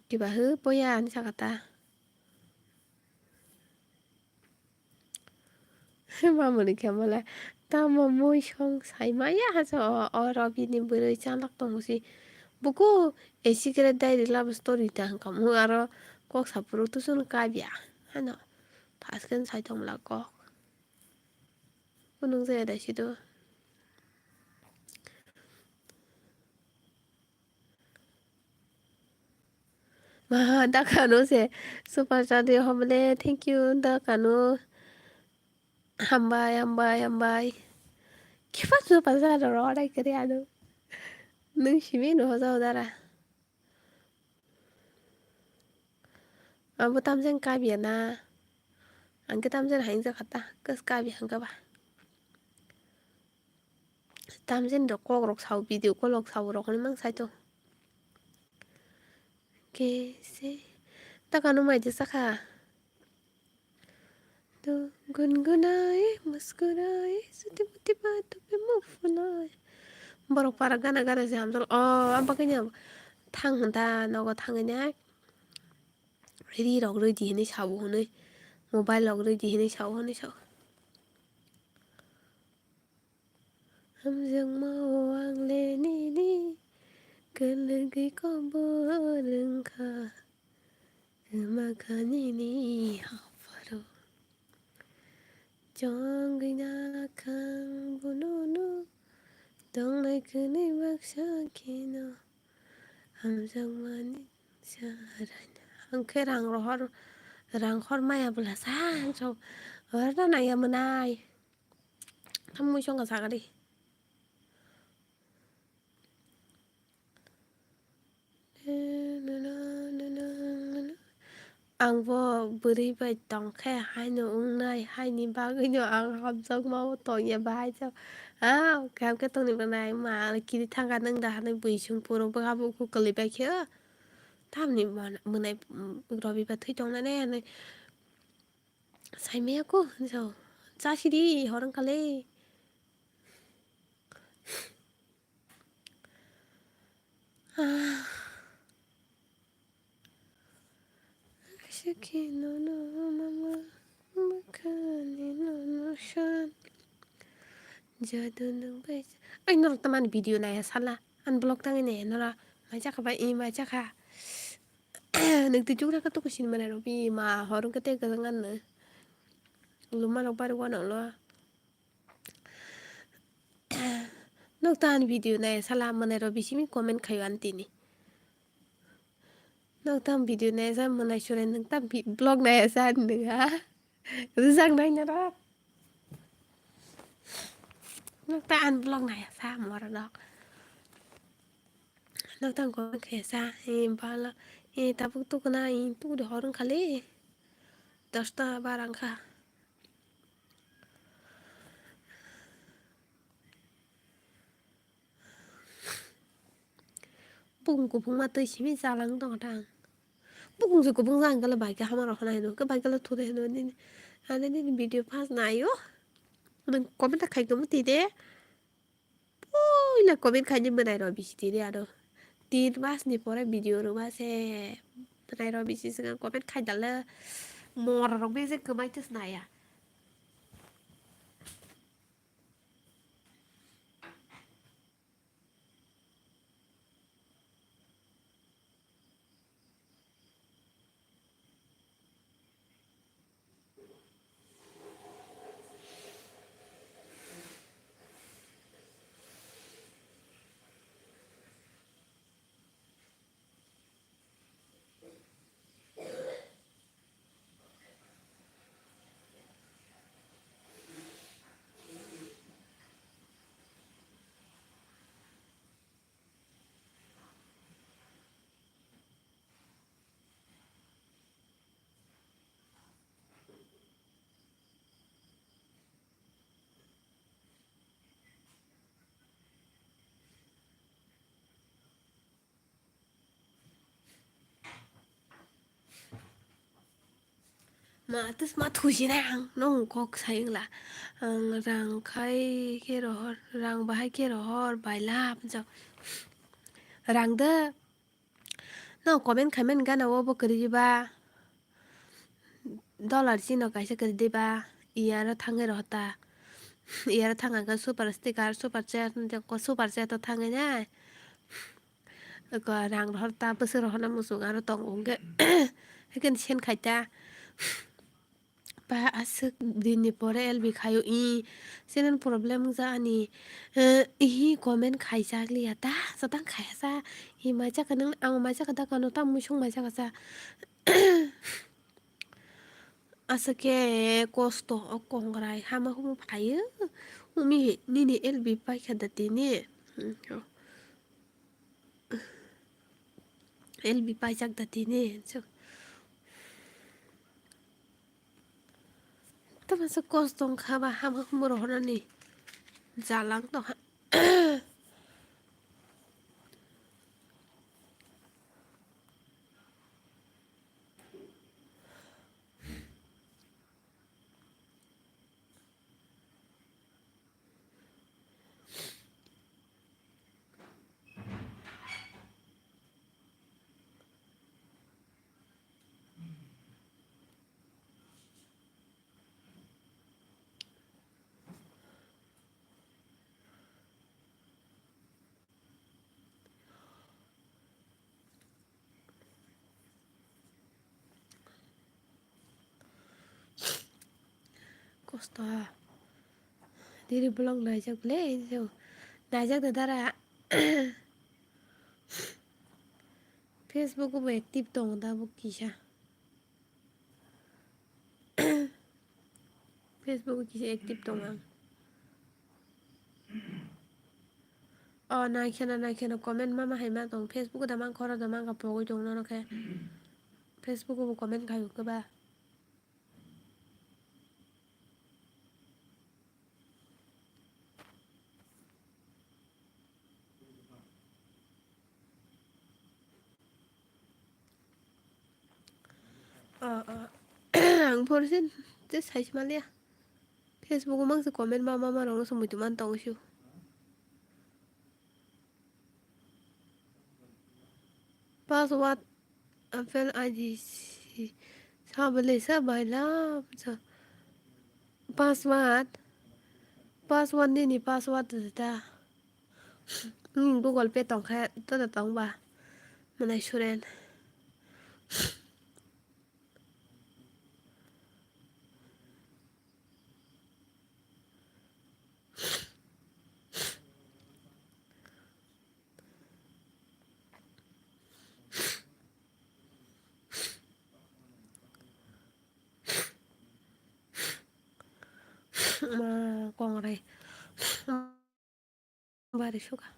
kiba hw poya ani saka ta. Mamoni khe mole tamo mui song sai maya haja o, o Robini bwrwi chalak tongo si. Buku A C kre diary love story ta hwnkha mu aro kok saphuru tusun kabya hano. Thas khe sai tongmwla kok. Kunung jaya dai sido. Maha dakano se super chat rw homle thank you dakano. Hambai hambai hambai. Kiba super chat rw rai kari ano. Nung simi no hoja hodara. Abo tamjani kabya na? Ang khe tamjani haingjak kha ta, kos kabya hwnkha ba. Tamjani rok kok rok sao, video call rok sao rok ni mang sai to. Kese ta kanu mai de sakha. To gungunaye, muskuraye, chuti muti baatun pe muh phulaye. Borok para gana gana se hamjak o, abagwi ni thang hwnda nogo thangwi nai. Ri rok rwi di hinwi sabo hwnwi, mobile rok rwi di hinwi sabo hwnwi sao. Hamjakma o ang le nini, kwlwgwi kobor wngkha, kwma kha nini hapharo. Chongwi nakhang bunono, tongnai kwnwi baksa kheno, hamjakmani sarai. Ang khe rang rohor, rang hor maya bwla sa, ang sok, hor na naya mwnai. Tamo mui songkha sagadi. Ang bo bwrwi bai tongkhe haino wngnai, haini bagwino ang hamjakmao tongya bahai jak. Ah, khe tongni bwnai ma kiri thangkha nwng da hanai bui sung puro bwkha buku kwlwi bai khe. Tamni mwnai robi ba thwi tongnani hanai. Saimaya ko hinwi sao. Chasidi hor wngkhale. Ah. Sakhi nono mama bwkhani nono san. Jadu nung bai. Ai norok tamani video naya sala. Unblock tangwi naya nora. Mai chakha bai i mai chakha. Nwng twi chukra khe tuku sini manai rw bi ma hor wngkhe tei kwchwng anw. Luma rok bari uanw lo. Nwng ta ani video nai sala manai rw bisimi comment khaio ani tini. Nwng ta video nai sa manai sore nwng ta bi-, vlog nai sa nwng ha. Rijak nai nara. Nwng ta ani vlog nai sa mora dok. Nwng ta comment khaisa, eh, bala, eh, tabuk tukuna, eh, tukudi hor wngkhale. Dosta bar wngkha. Bukung kubungma twi simi chalang tongkha ta ang. Bukung se kubung jang kala bai khe hamar rok hwnai hwno, khe bai kala thunai hwno nini. Ani nini video first naio. Nwng comment ta khai tongma twi de. Puila comment khaini mwnairok bisi tini ano. Tin mas ni pore video rwma se mwnairok bisi swkang comment khai dale mora rok bese kwmai twi snaya. Ma, tus ma thusinai ang, nung kok sayung la. Ang rang khai khe rohor, rang bahai khe rohor, baila, hapjak. Rang de. No comment khaimani gana o bo kwrwi ba. Dollar chino kaisa kwrwi de ba. Iyaro thangwi rohor ta. Iyaro thang ang khe super sticker, super chat, super chat o thangwi nai. Eko rang rohor ta, bwswk rohorna muchung aro tongo hwnkhe. Haikhe sen khai ta. Ba aswk dinni pore L B khaio, i channel problem wngja ani. Eh, ihi comment khaijak liya ta, jotang khaya sa. Hi maijak ka nang, ang maijak ka da kano, tam muisung maijak ka sa. Aswk khe kosto o kongrai hama humo phaio. Umi nini L B paikha da tini. Hmm, L B paijak da tini. Tamo se kosto wngkha ba, hama humor horani jalang tongkha. Kosto ha. Diri vlog naijak le, naijak da dara. Facebook bo active tongo da bo kisa. Facebook o kisa active tong ang. O, naikheno, naikheno comment ma ma hai ma tong. Facebook o da mang khoro da mang ka pogwi tong nono khe. Facebook o bo comment khai khe ba. O, o. Ang porsin je sai se maliya. Facebook o mangsa comment ma ma ma rok no se muitu man tong sio. Password apple I D C. Sa bele sa baila sa. Password. Password nini password ta. Hmm, Google Pay tongkhe, to da tong ba? Manai suren. Ma kongrai. Bari suka.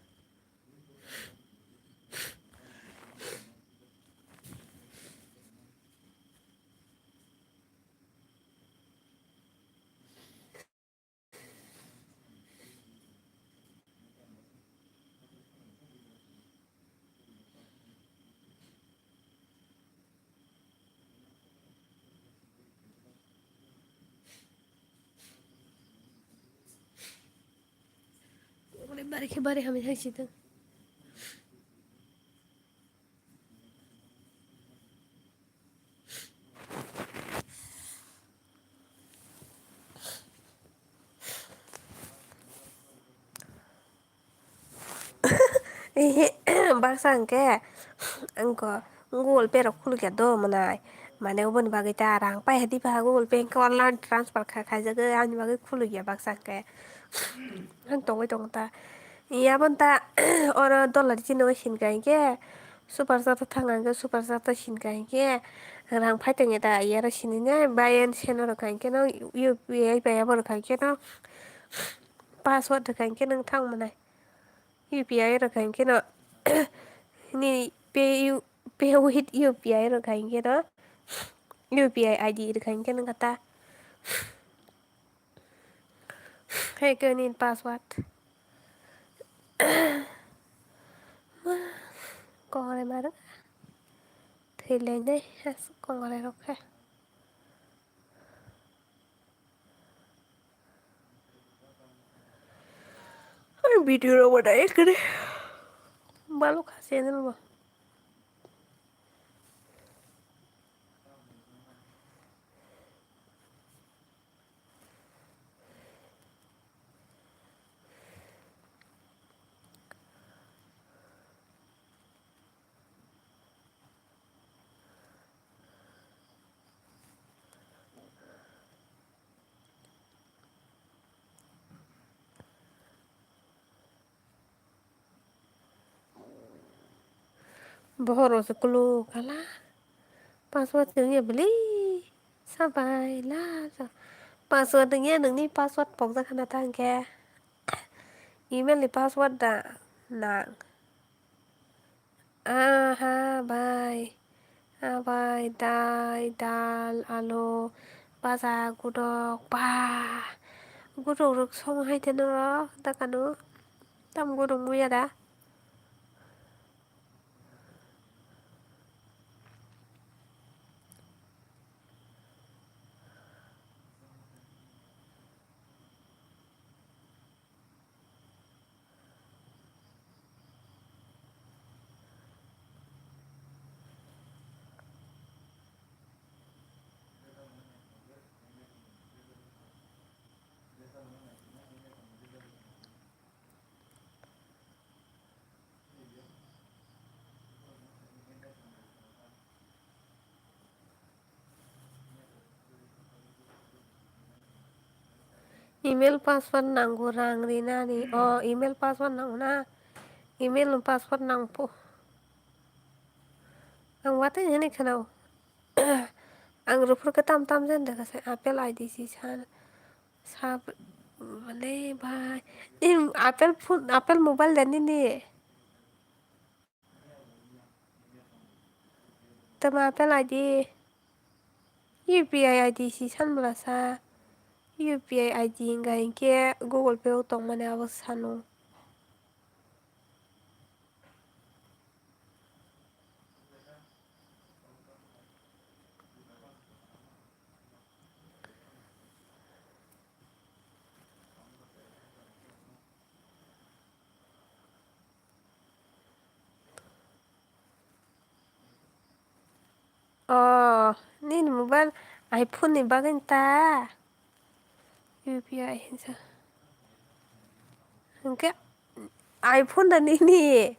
Bari khe bari hamya hai si tong. Ehe, baksa hwnkhe angkho Google Pay rok khulukya do mwnai. Mane oboni bagwi ta rang pai hadi ba Google Pay hwnkhe online transfer kha khaijagwi ani bagwi khulukya baksa hwnkhe. Ang tongwi tongo ta. Yabon ta oro dollar chini o sinkha hinkhe super chat o thang ang khe super chat o sinkha hinkhe rang phai tongya ta yaro sininai buy and send o rwkha hinkhe no U P I bai abo rwkha hinkhe no password rwkha hinkhe no thang mwnai. U P I rwkha hinkhe no nini pay, pay with U P I rwkha hinkhe no U P I I D rwkha hinkhe no kata. Hai khe nini password. Kongrai ma rwkha. Thwi lainai aswk kongrai rok khe. Video rok bo dai kare. Balu kha channel bo. Bohor rok se kulu kala. Password tong ya beli. Sabai la sa. Password tong ya nungni password pokjak khana ta hwnkhe. Email ni password da nang. Aha bai. Abai, dai, dal, alu, baja, gudok, ba. Gudok rok song hai te norok, dakano. Tam gudok muya da. Email password nango rang rinani. O, email password nango na? Email no password nang po. Ang watwi hwnwi khwnao. Ang rwphurkhe tam tam jen dekha se Apple I D si sa, sa, mane bhai. Em, Apple phone, Apple mobile da nini? Tamo Apple I D, U P I I D si san bwla sa, U P I I D wngkha hinkhe Google Pay o tongmani abo sano. Oh, nini mobile iPhone ni bagwi ta? U P I hinsa. Hwnkhe iPhone da nini?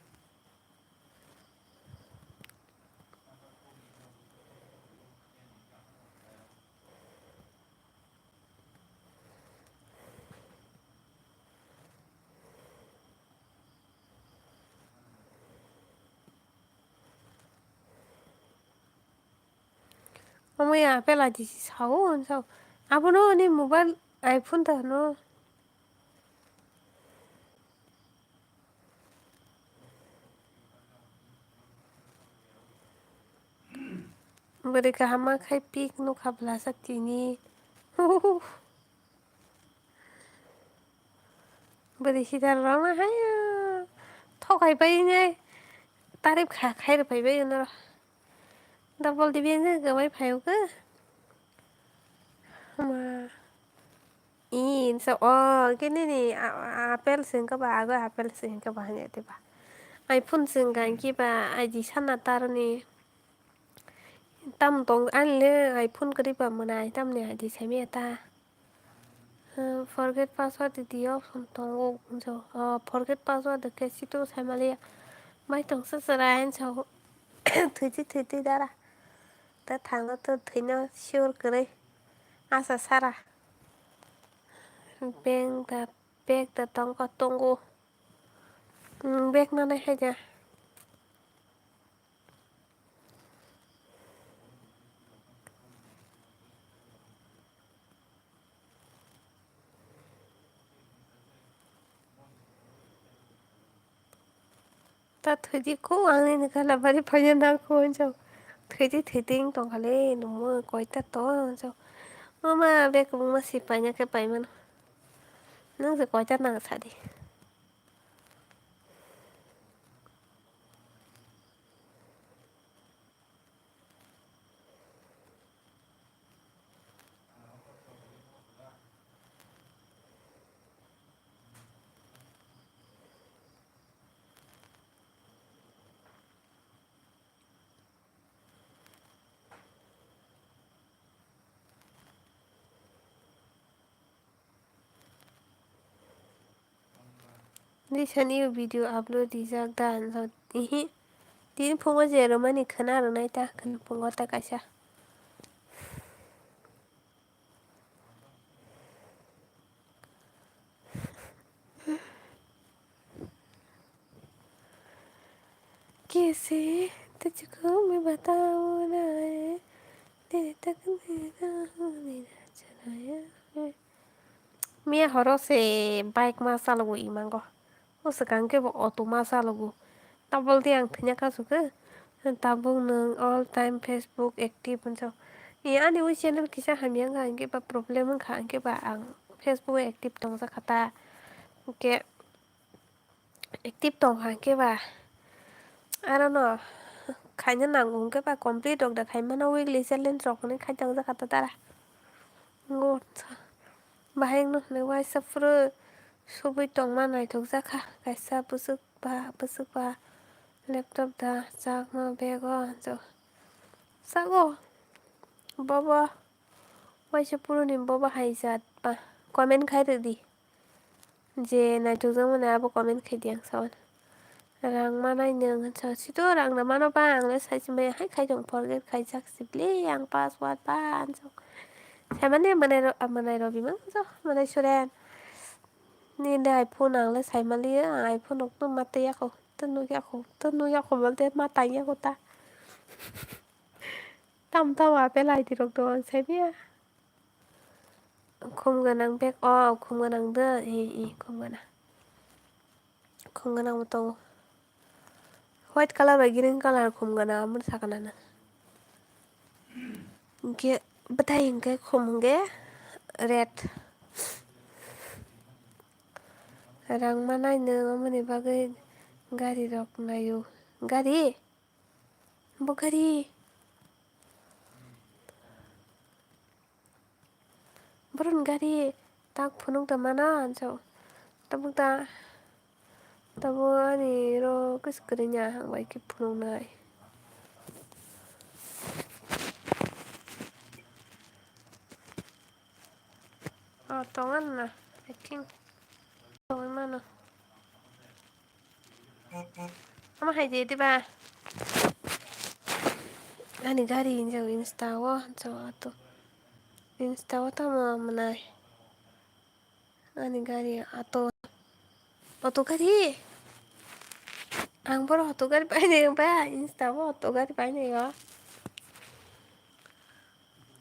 Omo ya Apple I D si sao, sao. Abono ni mobile iPhone ta no. Bwrwi kaham ma khai pik nukha bwlasa tini. Bwrwi sidar rok ma hai, thokai bai nai tarif kha khai rw phai bai nw. Double dibi wngkha kwbai phai o khe. Ma. Ih, nsa o, khe nini a-, a-, apple se wngkha ba, ago apple se wngkha ba hanya te ba. iPhone se wngkha hwnkhe ba, I D sana taroni. Tam tong, ani le iPhone kwrwi ba mwnai, tamni I D saimaya ta. Hmm, forget password di option tongo, oh, forget password khe situ saimaliya. Mai tongsa chwrai hinsa o. Thwitwi thwitwi dara. Ta thango to thwino sure kwrwi. Asa sara. Bag da, bag da tongkha tongo. Hmm, bag nanai haida. Ta thwidi ko ang nini gala bari phaina nang ko hinjao. Thwidi thwidi wng tong khale nungmo koita to hinjao. Mama bek mungma si paina khe paimano. Nung se koita nang sadi. Recently video upload rijak da, ihi. Tini phungo je romani khwna rwnai ta, khwna phungo ta kaisa. Kaise tujhko main batao na hai, tere tak dega mera churaya hai. Miya horo se bike ma chalogo imango. O swkang khe bo auto ma chalogo. Tabuk de ang thwina kasugwi. Tabuk nwng all time Facebook active hwnsa. Ani o channel kisa hamya wngkha hwnkhe ba problem wngkha hwnkhe ba ang Facebook active tongjak kha ta. Hwnkhe active tongkha hwnkhe ba arono khaina nango hwnkhe ba complete rok da khaimano weekly challenge rok hwnwi khai tongjak kha ta dara. Ngo bahai wngno hwnwi waisa phuru subui tongma naithokjak kha kaisa bwswk ba bwswk ba laptop da chakma bag o hwnjak sago bobo waisa phuru ni bobo hai jat ba comment khai rwdi. Je naithokjakmani abo comment khaidi ang sawan. Rang manai nwng hinsa sito rang rw mano ba ang le saisi maya hai khai tong forget khaijak sibli ang password ba ansok. Saimani manai ro manai robi mangso manai suren. Nini iPhone ang le saimali ang iPhone rok no matwi yako to nukya ko to nukya ko bolte matai yako ta. Tam tam apple I D rok do ang saimaya. Khum gwnang bag o khum gwnang de i i khum gwnang. Khum gwnang bo tongo. White colour bai green colour khum gwnang amo sakana na. Hwnkhe bwthai hwnkhe khum hwnkhe red. Rang manai nwng amoni bagwi gari rok naio. Gari? Bo gari? Boroni gari tak phunuk da mana ansao. Tabuk da tabo ani ro kis kwrwini ahang bai khe phunuknai. O tongo na, I think. Tongwi mano. Omo hai de diba? Ani gari hinjao insta o, hinjao ato. Insta o tamo mwnai. Ani gari ato. Auto gari. Ang boro auto gari painai ba, insta o auto gari painai o.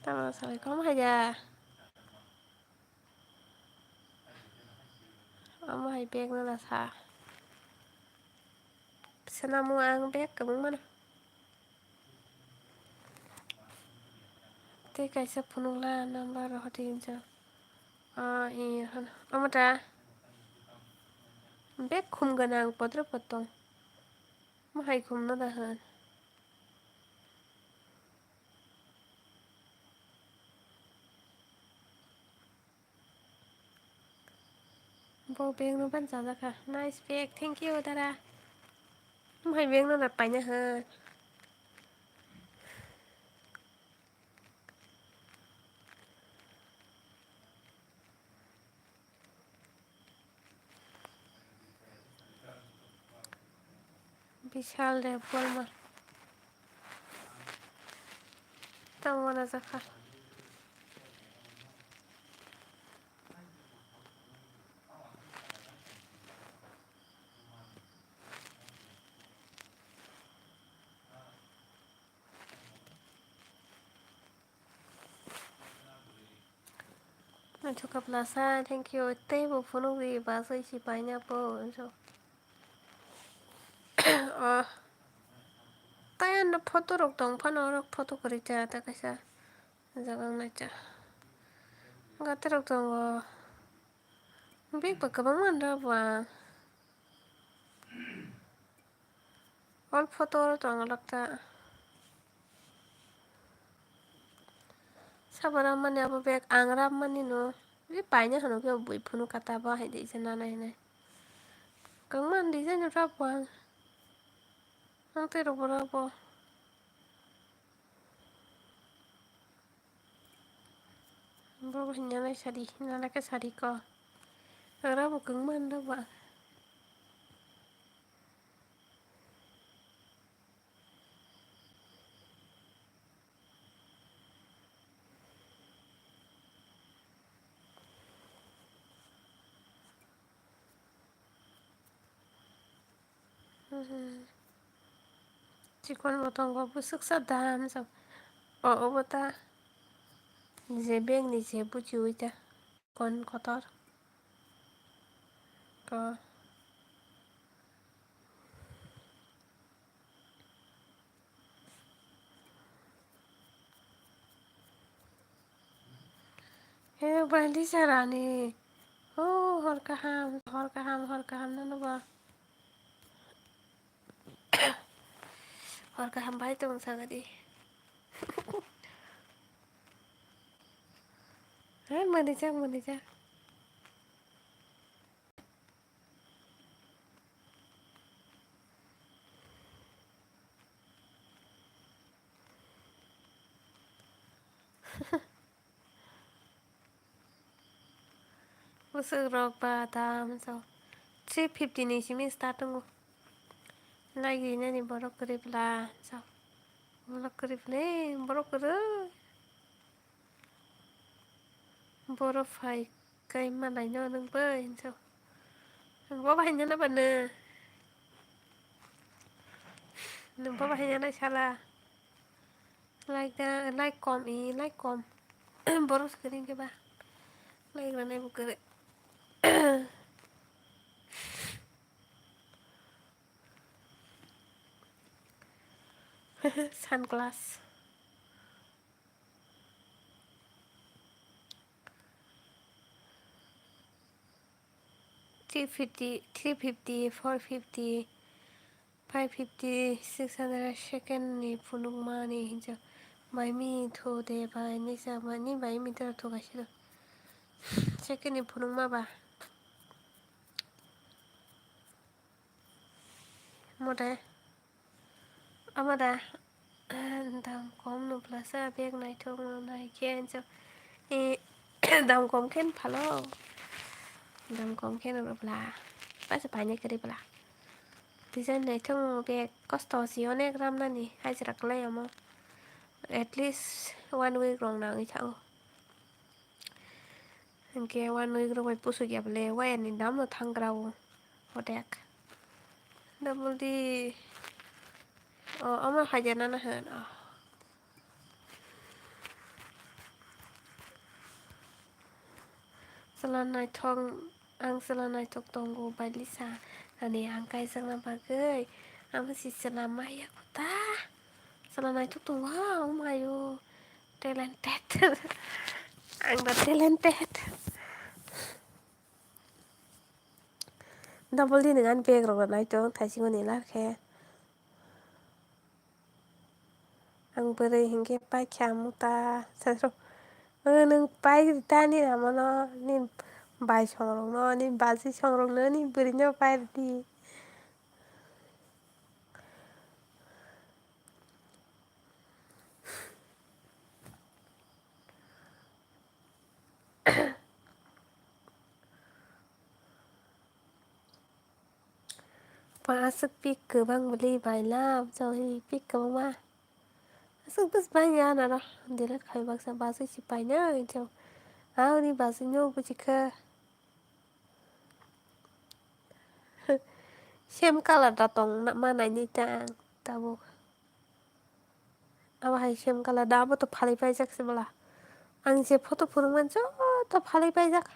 Tamo salai kom hai da. Omo hai bag no na sa. Swnamo ang bag kwbangma no. Tei kaisa phunukla number hoti hinjak. O, i, hwn. Omo ta? Bag khum gwnang potro potong. Omo hai khum no da hwn. Bo bag no ban chajak kha. Nice bag, thank you dada. Omo hai bag no na paina hwn. Bishal Debbarma. Tamo na jakha. Naithok kha plasa, thank you. Tei bo phunukdi, bachai si paina po, hinso. Oh. Tai ano photo rok tong phano, oro photo kwrwi cha, ta kaisa. Jaga nai cha. Gate rok tongo. Bag bo kwbangma nw bo ang. All photo oro tong lakha. Sabo rammani abo bag ang rammani no. Bini paina hwnwi khe bui phunuk kha ta bo hai design nana hinwi. Kwbangma design rw bo ang. Ang tei rw bo rw bo. Bo hinna nai sari, hinna nai khe sari ko. Ora bo kwbangma nw bo ang. Chikon bo tongo, bwswksa dam sa. O, obo ta je bag ni je buchiwi ta. Chikon kotor. Ko. He, Bailisa Rani. Oh, hor kaham, hor kaham, hor kaham, nono ba. Hor kaham bai tong sagadi. He, manijak, manijak. Bwswk rok ba dam so. Three fifty ni simi start wngo. Like rinani borok kwrwi bla so. Borok kwrwi bla, borok kwrwi. Borok phai kai ma laino nwng bai hinso. Bo bahai nana ba nw. Nwng bo bahai nana sala. Like da, like kom i, like kom. Borok se kwrwi khe ba. Like rwnai bo kwrwi. Sunglass. Three fifty, three fifty, four fifty, five fifty, six hundred second ni phunukmani hinjak bai mi thu de bai ni sa mani bai mi tero thu kaisa do. Second ni phunukma ba. Mote. Ama da, dam kom no plasa bag naithok no nai khe anso. E, dam kom khe phalo. Dam kom khe no bla. Paisa paine kari bla. Design naithok no bag kosto si onek ram nani hajra klai amo. At least one week rong nangwi thango. Hwnkhe uanwi rwbai pusuk ya bwle, waya ni dam no thang gra o, hotek. Double D, o, omo haida nana hwn, o. Chwla naithok, ang chwla naithok tongo, Bailisa, ani ang kaijakna bagwi, amo si chwla maya kuta. Chwla naithok tongo ha, oh my o. Talented. Ang da talented. Double D ni gan bag rok nai tong thaisingo ni lar khe. Ang bwrwi hinkhe paikha muta. Sasro. O nwng pai rita ni namono, ni bai songrokno, ni baji songrokno, ni bwrwino pai ridi. Pa aswk pik kwbang bwlwi baila, jao hi pik kwbangma. Aswk bwswk bangya naro delete khai baksa baswi si paina jao. Aoni baswi no buchikha. Same color da tong ma nainwi ta ang tabuk. Abo hai same color da, abo to phalwi paijak se bwla. Ang je photo phunukmani joto phalwi paijak.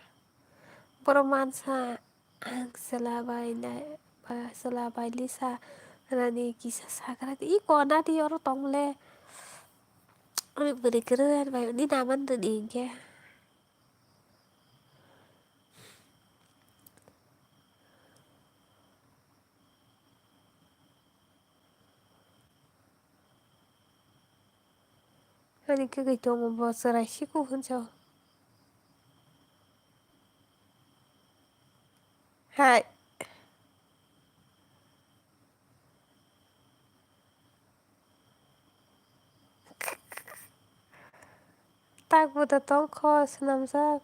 Borok mansa ang chwla bai nai, ba chwla bai lisa rani kisa sagra di, i kona di oro tong le. Ani bwrwi kwrwi bai ni naman rwdi hinkhe. Ani kwgwi tongo bo chwrai siku hwnsa. Hai. Tak bo da tong kho, swnamjak.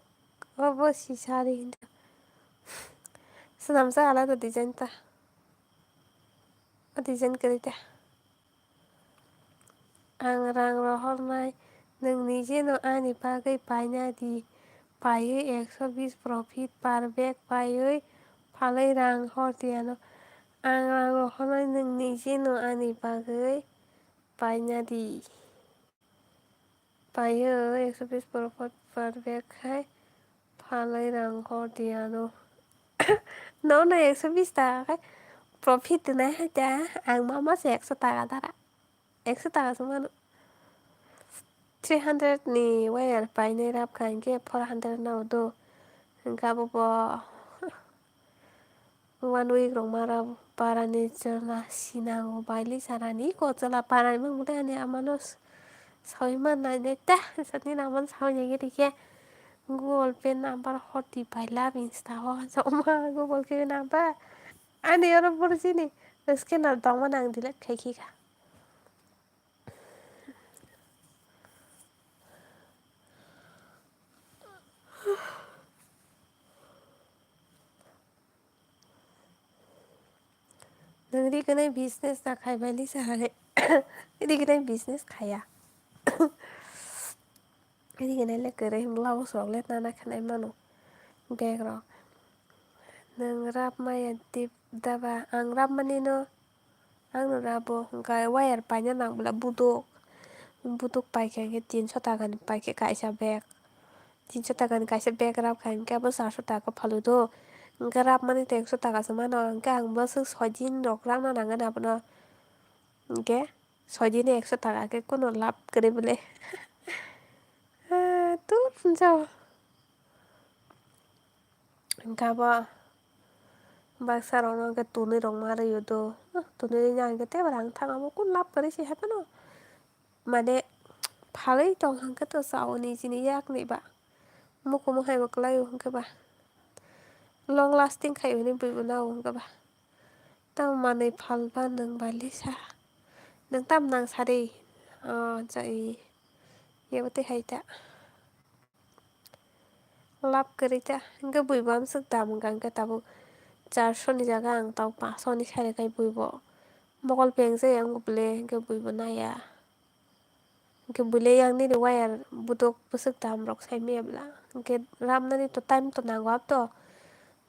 Obo si sari hinda. Swnamjak alada design ta. O design kwrwi ta. Ang rang rohornai, nwng nije no ani bagwi paina di. Paiwi ekso bis profit per bag paiwi phalwi rang hor di ano. Ang rang rohornai, nwng nijino ani bagwi paina di. Paio, ekso bis profit per bag khai phalwi rang hor di ano. Nono ekso bis taka khai profit wngnai hai ta, ang ma masa ekso taka dara. Ekso taka se mano. Three hundred ni wire painai rap kha hinkhe four hundred nao do. Hinkhe abo bo one week rok ma rap para ni chwla sinango baili sarani ko chwla para ni mang bwlai ani amano s-, sawi man nai nai ta sani amano sawi nai rikhe Google Pay number hor di paila Insta o. Oma Google Pay number ani oro borjini scanner tongmani ang delete khai khe kha. Nwng rignai business ta khai bai lisa hai. Rignai business khaya. Rignai le kwrwi blouse rok le nana khanai mano. Bag rok. Nwng rap maya tip daba. Ang rap mani no. Ang no rabo. Hwnkhe wire paina nang bwla buduk. Buduk paikha hinkhe tinso taka ni paikha kaisa bag. Tinso taka ni kaisa bag rap kha hinkhe abo charso taka phalwi do. Hinkhe rap mani to ekso taka se mano. Hinkhe ang bwswk soi din rok rang na nang ani abono. Hinkhe soi din ekso taka khe kono lab kwrwi bwle. Ah, dur jao. Hinkhe abo baksa rokno hinkhe tunui rok ma rwio do. Tunui rwna hinkhe tei bo rang thang abo kun lab kwrwi se hai phano. Mane phalwi tong hinkhe to chao ni chini yak ni ba. Mukumu hai bo kwlai o hinkhe ba. Long lasting khai hwnwi bui bo nao hinkhe ba. Tamo manwi phalba nwng bai lisa. Nwng tamo nang sari? O jai. Yabo tei hai ta. Lab kwrwi ta. Hinkhe bui bo amswk dam wngkha hinkhe tabuk charso ni jaga ang tabuk paso ni sari khai bui bo. Mokol peng jai ang bwle hinkhe bui bo naya. Hinkhe buile yang nini wire buduk bwswk dam rok sai maya bwla. Hinkhe ramnani to time to nango abo to.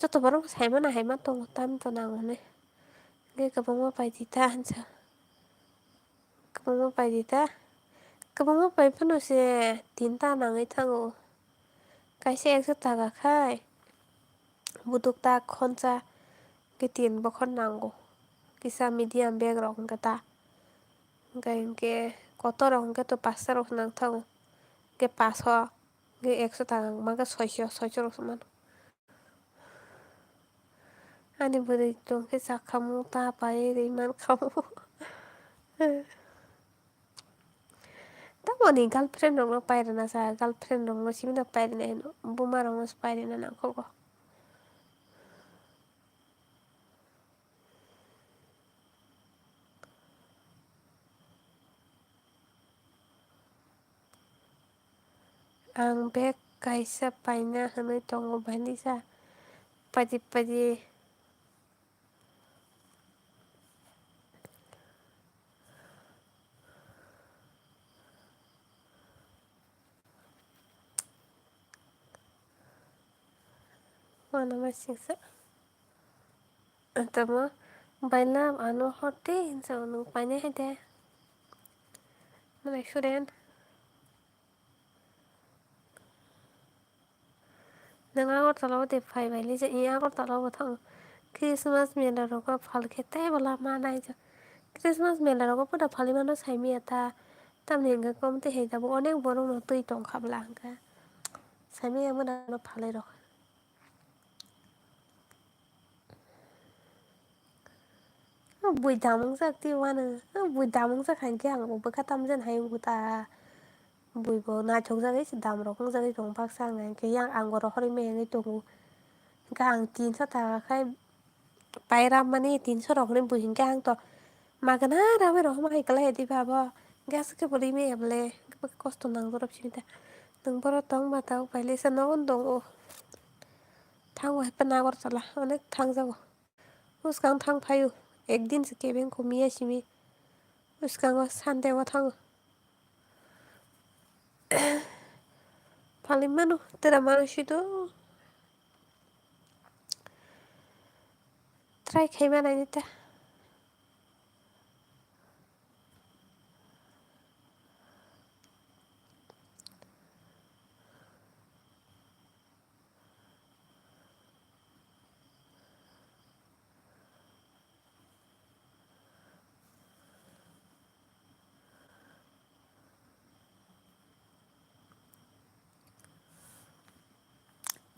Joto borok sai mano hai ma tongo time to nango hinwi. Hinkhe kwbangma pai di ta hinsa. Kwbangma pai di ta. Kwbangma pai phano se tinta nangwi thango. Kaisa ekso taka khai. Buduk ta khonsa khe tin bokhor nango. Kisa medium bag rok hwnkhe ta. Hwnkhe hinkhe kotor rok hwnkhe to pasta rok nang thango. Hwnkhe paso, hwnkhe ekso taka wngma khe soiso, soiso rok se mano. Ani bwrwi tongkhe chakhamu ta pai ri mankhamu. Tamoni girlfriend rokno pairwna sa, girlfriend rokno simi no pairwna hino, buma rokno se pairwna nangkhogo. Ang bag kaisa paina hwnwi tongo, bainisa padi padi. Uanama singsa. Tamo baila ano hote hinsa nwng paina hai de. Malai student. Nwng Agartala o de phai bai lija, i Agartala o thang Christmas mela rogo phal khe tei bo lama naijak. Christmas mela rogo poda phalwi mano saimanya ta, tamni hwnkhe komtwi hai tabuk onek borok no twi tongkha bwla hwnkhe saimanya mano phalwi rok. Bui damung jak tei uanw, bui damung jak hai khe ang bo bwkha tamjani hai wngkha ta. Bui bo naithok jagwi se dam rok wng jagwi tongo baksa ang hai khe yang ang bo rohorwi maya wngwi tongo. Hwnkhe ang tinso taka khai pai rap mani tinso rok hinwi bui hinkhe ang to magana rami rohorma hai kwlai di ba bo. Hwnkhe aswk khe bo rwi maya bwle, hwnkhe kosto nang jorop simi ta. Nwng borok tong ma ta o pai lesa nogo tongo. Thango hai phano Agartala, onek thang jago. Bwskang thang phaio, ekdin se kebeng kho miya simi. Bwskango Sunday o thango. Phalwi mano, tera mano sido. Try khai ma naini ta.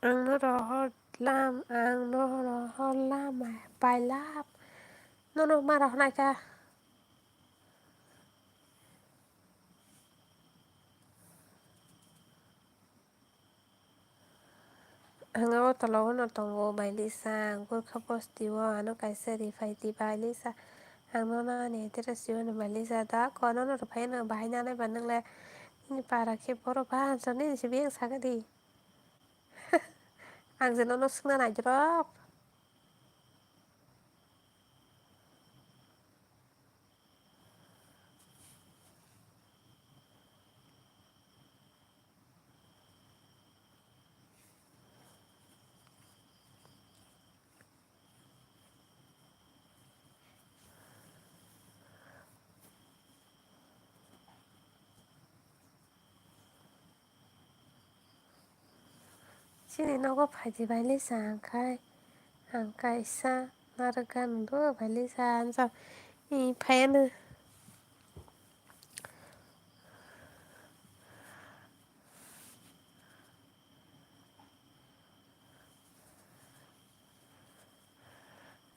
Ang no rohor lam, ang no rohor lam, I love. Nono ma rohor naikha. Ang o tola o no tongo, Bailisa, ang Gurkha bosti o ano kaisa riphai di, Bailisa. Ang nono ani address rw di, Bailisa, da ko nono rwphai no bahai nanai ba nwngle nini para khe borok ba hamsa nini se biyang sakha di. Ang je nono swngna naijrop. Chini nogo phaidi Bailisa, ang khai, ang kaisa narwk gana do Bailisa, ang sa, i phaiano.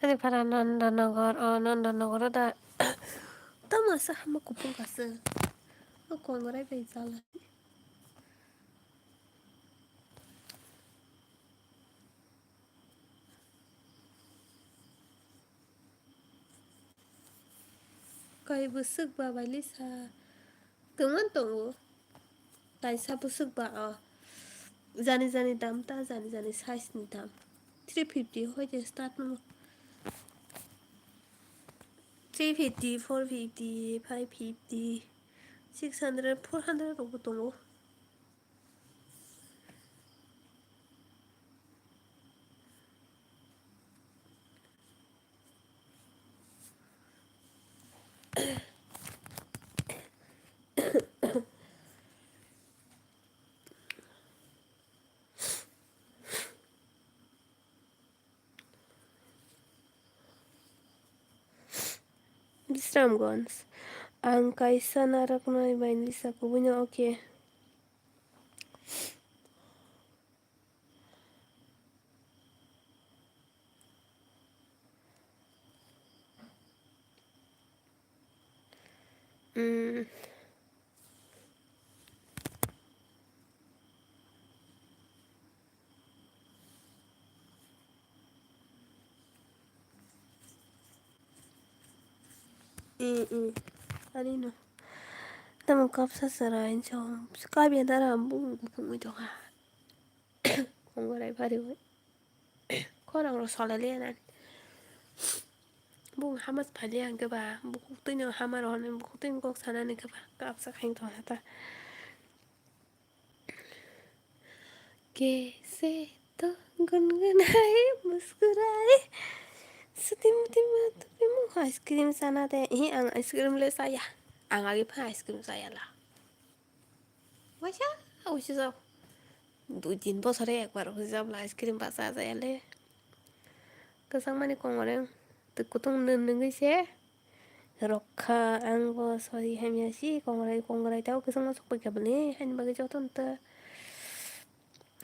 Ani para Nandanagar, o Nandanagar o da. Tamo asa hama kupung kasa. O kongrai bai chala. Kai bwswk ba Bailisa. Kwmang tongo. Kaisa bwswk ba o. Jani jani dam ta, jani jani size ni dam. Three fifty hoi de start no. Three fifty, four fifty, five fifty, six hundred, four hundred rok bo tongo. Bisramganj. Ang kaisa narwknai Bailisa kubuino, okay. Mm. Mm, mm. Ani no. Tamo kapsa chwrai hinwi sa o. Kabya dara bumung buphungwi tongkha. Kongrai phariwi. Khorang rok solai liya nani. Bumung hama se phai liya hwnkhe ba. Bukhuk twi no hama rw hwnwi, bukhuk twi no kok sanani khe ba. Kapsa khain tongkha ta. Kaise to gungunai muskuraye. Sutim tim tim ice cream sana de. Hi, ang ice cream le saya. Ang agi pha ice cream saya la. Waisa, waisa jao. Dui tin bosore ekbar waisa jao la ice cream ba cha jaya le. Kwchangmani kongoreng twi kutung nung nungwi se rwkha, ang bo sori hamya si kongrai kongrai tei o kwchangma sokphaikha bwle, haini bagwi jotono ta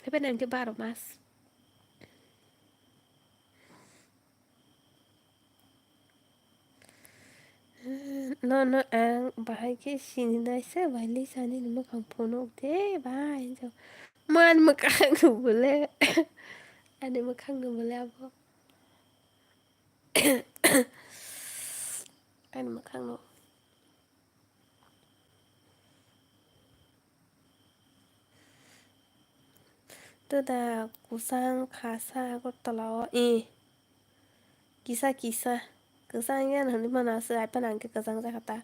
happy ninety baro mas. Nono ang bahai khe sini naisa bai lisani ni mwkhang phunuk de bai hinjak. Mo ani mwkhang no bole, ani mwkhang no bole abo. Ani mwkhang no. Toda kwchang khasa Agartala o, eh, kisa kisa. Kwchang ya hwnwi mano aswk, hai phano ang khe kwchang jakha ta.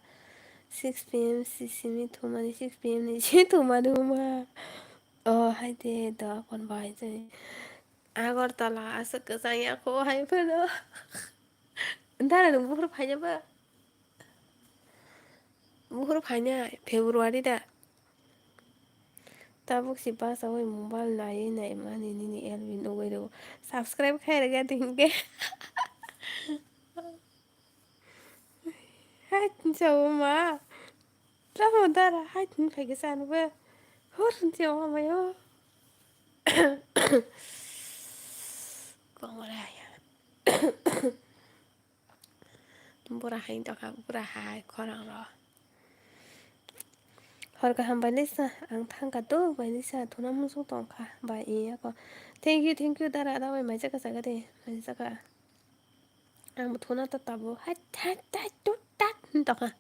Six P M si simi thumani, six P M ni si thumani wngma. Oh, hai de, doa kon bai jai. Agartala aswk kwchang ya kho hai phano. Dara nwng buphuru phaina ba? Buphuru phainai February da. Tabuk si bachawui mobile naiwi naimani nini L B nugwi rwo. Subscribe khai rwkha di hinkhe. Hai, hinsa o ma. Tamo dara hai tini phaikhe chani bo. Hor hinsa o ma yo. Kongore haya. Bura hai tongkha, bura hai khorang ro. Hor kaham bai nisa, ang thangkha to bai nisa, thuna muchung tongkha, bai iya ko. Thank you, thank you, dara, dara, bai mai jaka jaga de, mai jaka. Ang bo thuna ta tabo, hai, hai, hai, tut, tat, hin tongkha.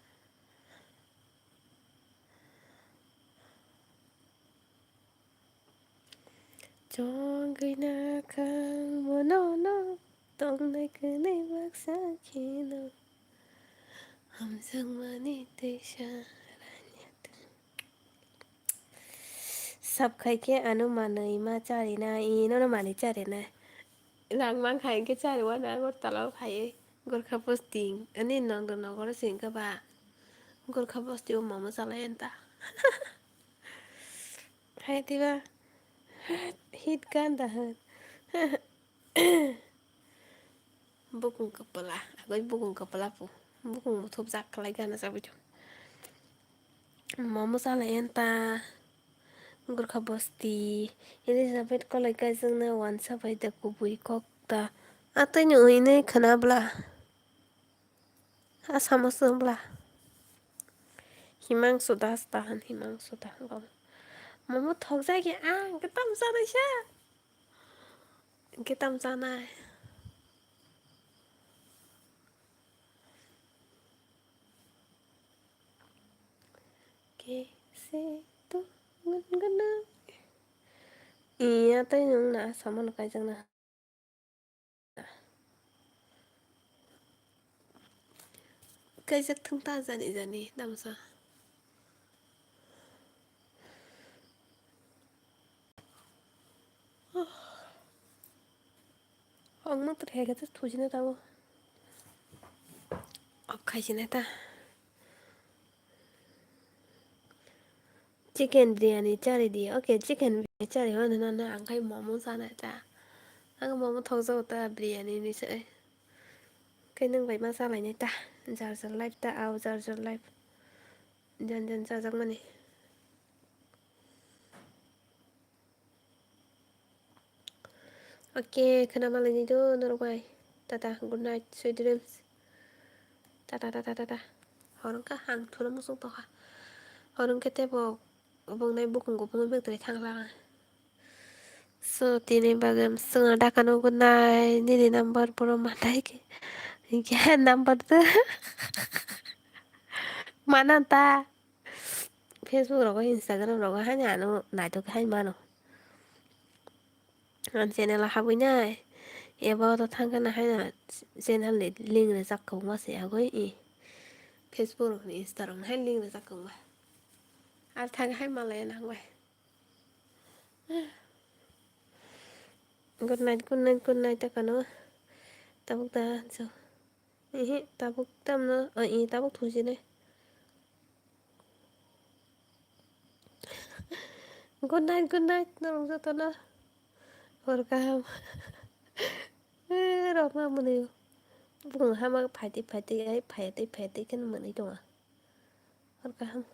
Chongwi nakhang bono no, tongnai kwnwi baksa kheno. Hamjakmani teisa ranya tong. Sab khai khe ano manwi ma charina, ino no manwi charina. Rang mankha hinkhe chariwano Agartala o phaiwi Gorkha Bosti. Ani nogor nogoro se hinkhe ba Gorkha Bosti o momo chalai anta. Hai diba? Hit gan da hwn. Bukung kwpla, agoi bukung kwpla pu. Bukung muthupjak khlai gana chagwi tong. Momo chalai anta. Gorkha Bosti. Elizabeth kolai kaijak na wansa bai da kubui kok ta. Atwini ui nai khwna bla. Asamo chwng bla. Himangso Das ta hwn, Himangso ta hwn. Momo thokjak ya ang, kitam chanai sa. Kitam chanai. Kese tu gun gun. Iya, tei nwng na asamo no kaijak na. Kaijak thung ta jani jani damsa. Ang ma twi hai khe thujina tabo. Ok, khaisina ta. Chicken biryani chari di. Ok, chicken biryani chari hwn hwn hwn ang khai momo sana ta. Ang momo thokjago ta biryani ni se. Khe nwng bai ma chalainai ta. Jar jar life ta, au jar jar life. Jan jan chajakmani. Ok, khwna malaini do norok bai. Tata, good night, sweet dreams. Tata, tata, tata. Hor wngkha, ang thuna muchung tongkha. Hor wngkhe tei bo, bo wngnai bukung kuphungwi bwtwi thangla. So, tini bagwi swngna dakano good night, nini number boro manai khe. Hinkhe number do. Mana ta. Facebook rogo, Instagram rogo haino ano naithok hai mano. Ang channel o habwi nai. Eba o to thang khe na haino channel ni link rwjak kwbangma se agoi i. Facebook rok ni Insta rok ni hai link rwjak kwbangma. Ar thang hai malaya nang bai. Good night, good night, good night ta kano. Tabuk da hancho. Ihi, tabuk tamno, o, i, tabuk thujinai. Good night, good night, norok jotono. Hor kaham. Eh, rok ma mwnwi. Bung hama phaitwi phaitwi ai, phaitwi phaitwi khe mwnwi tongo. Hor kaham.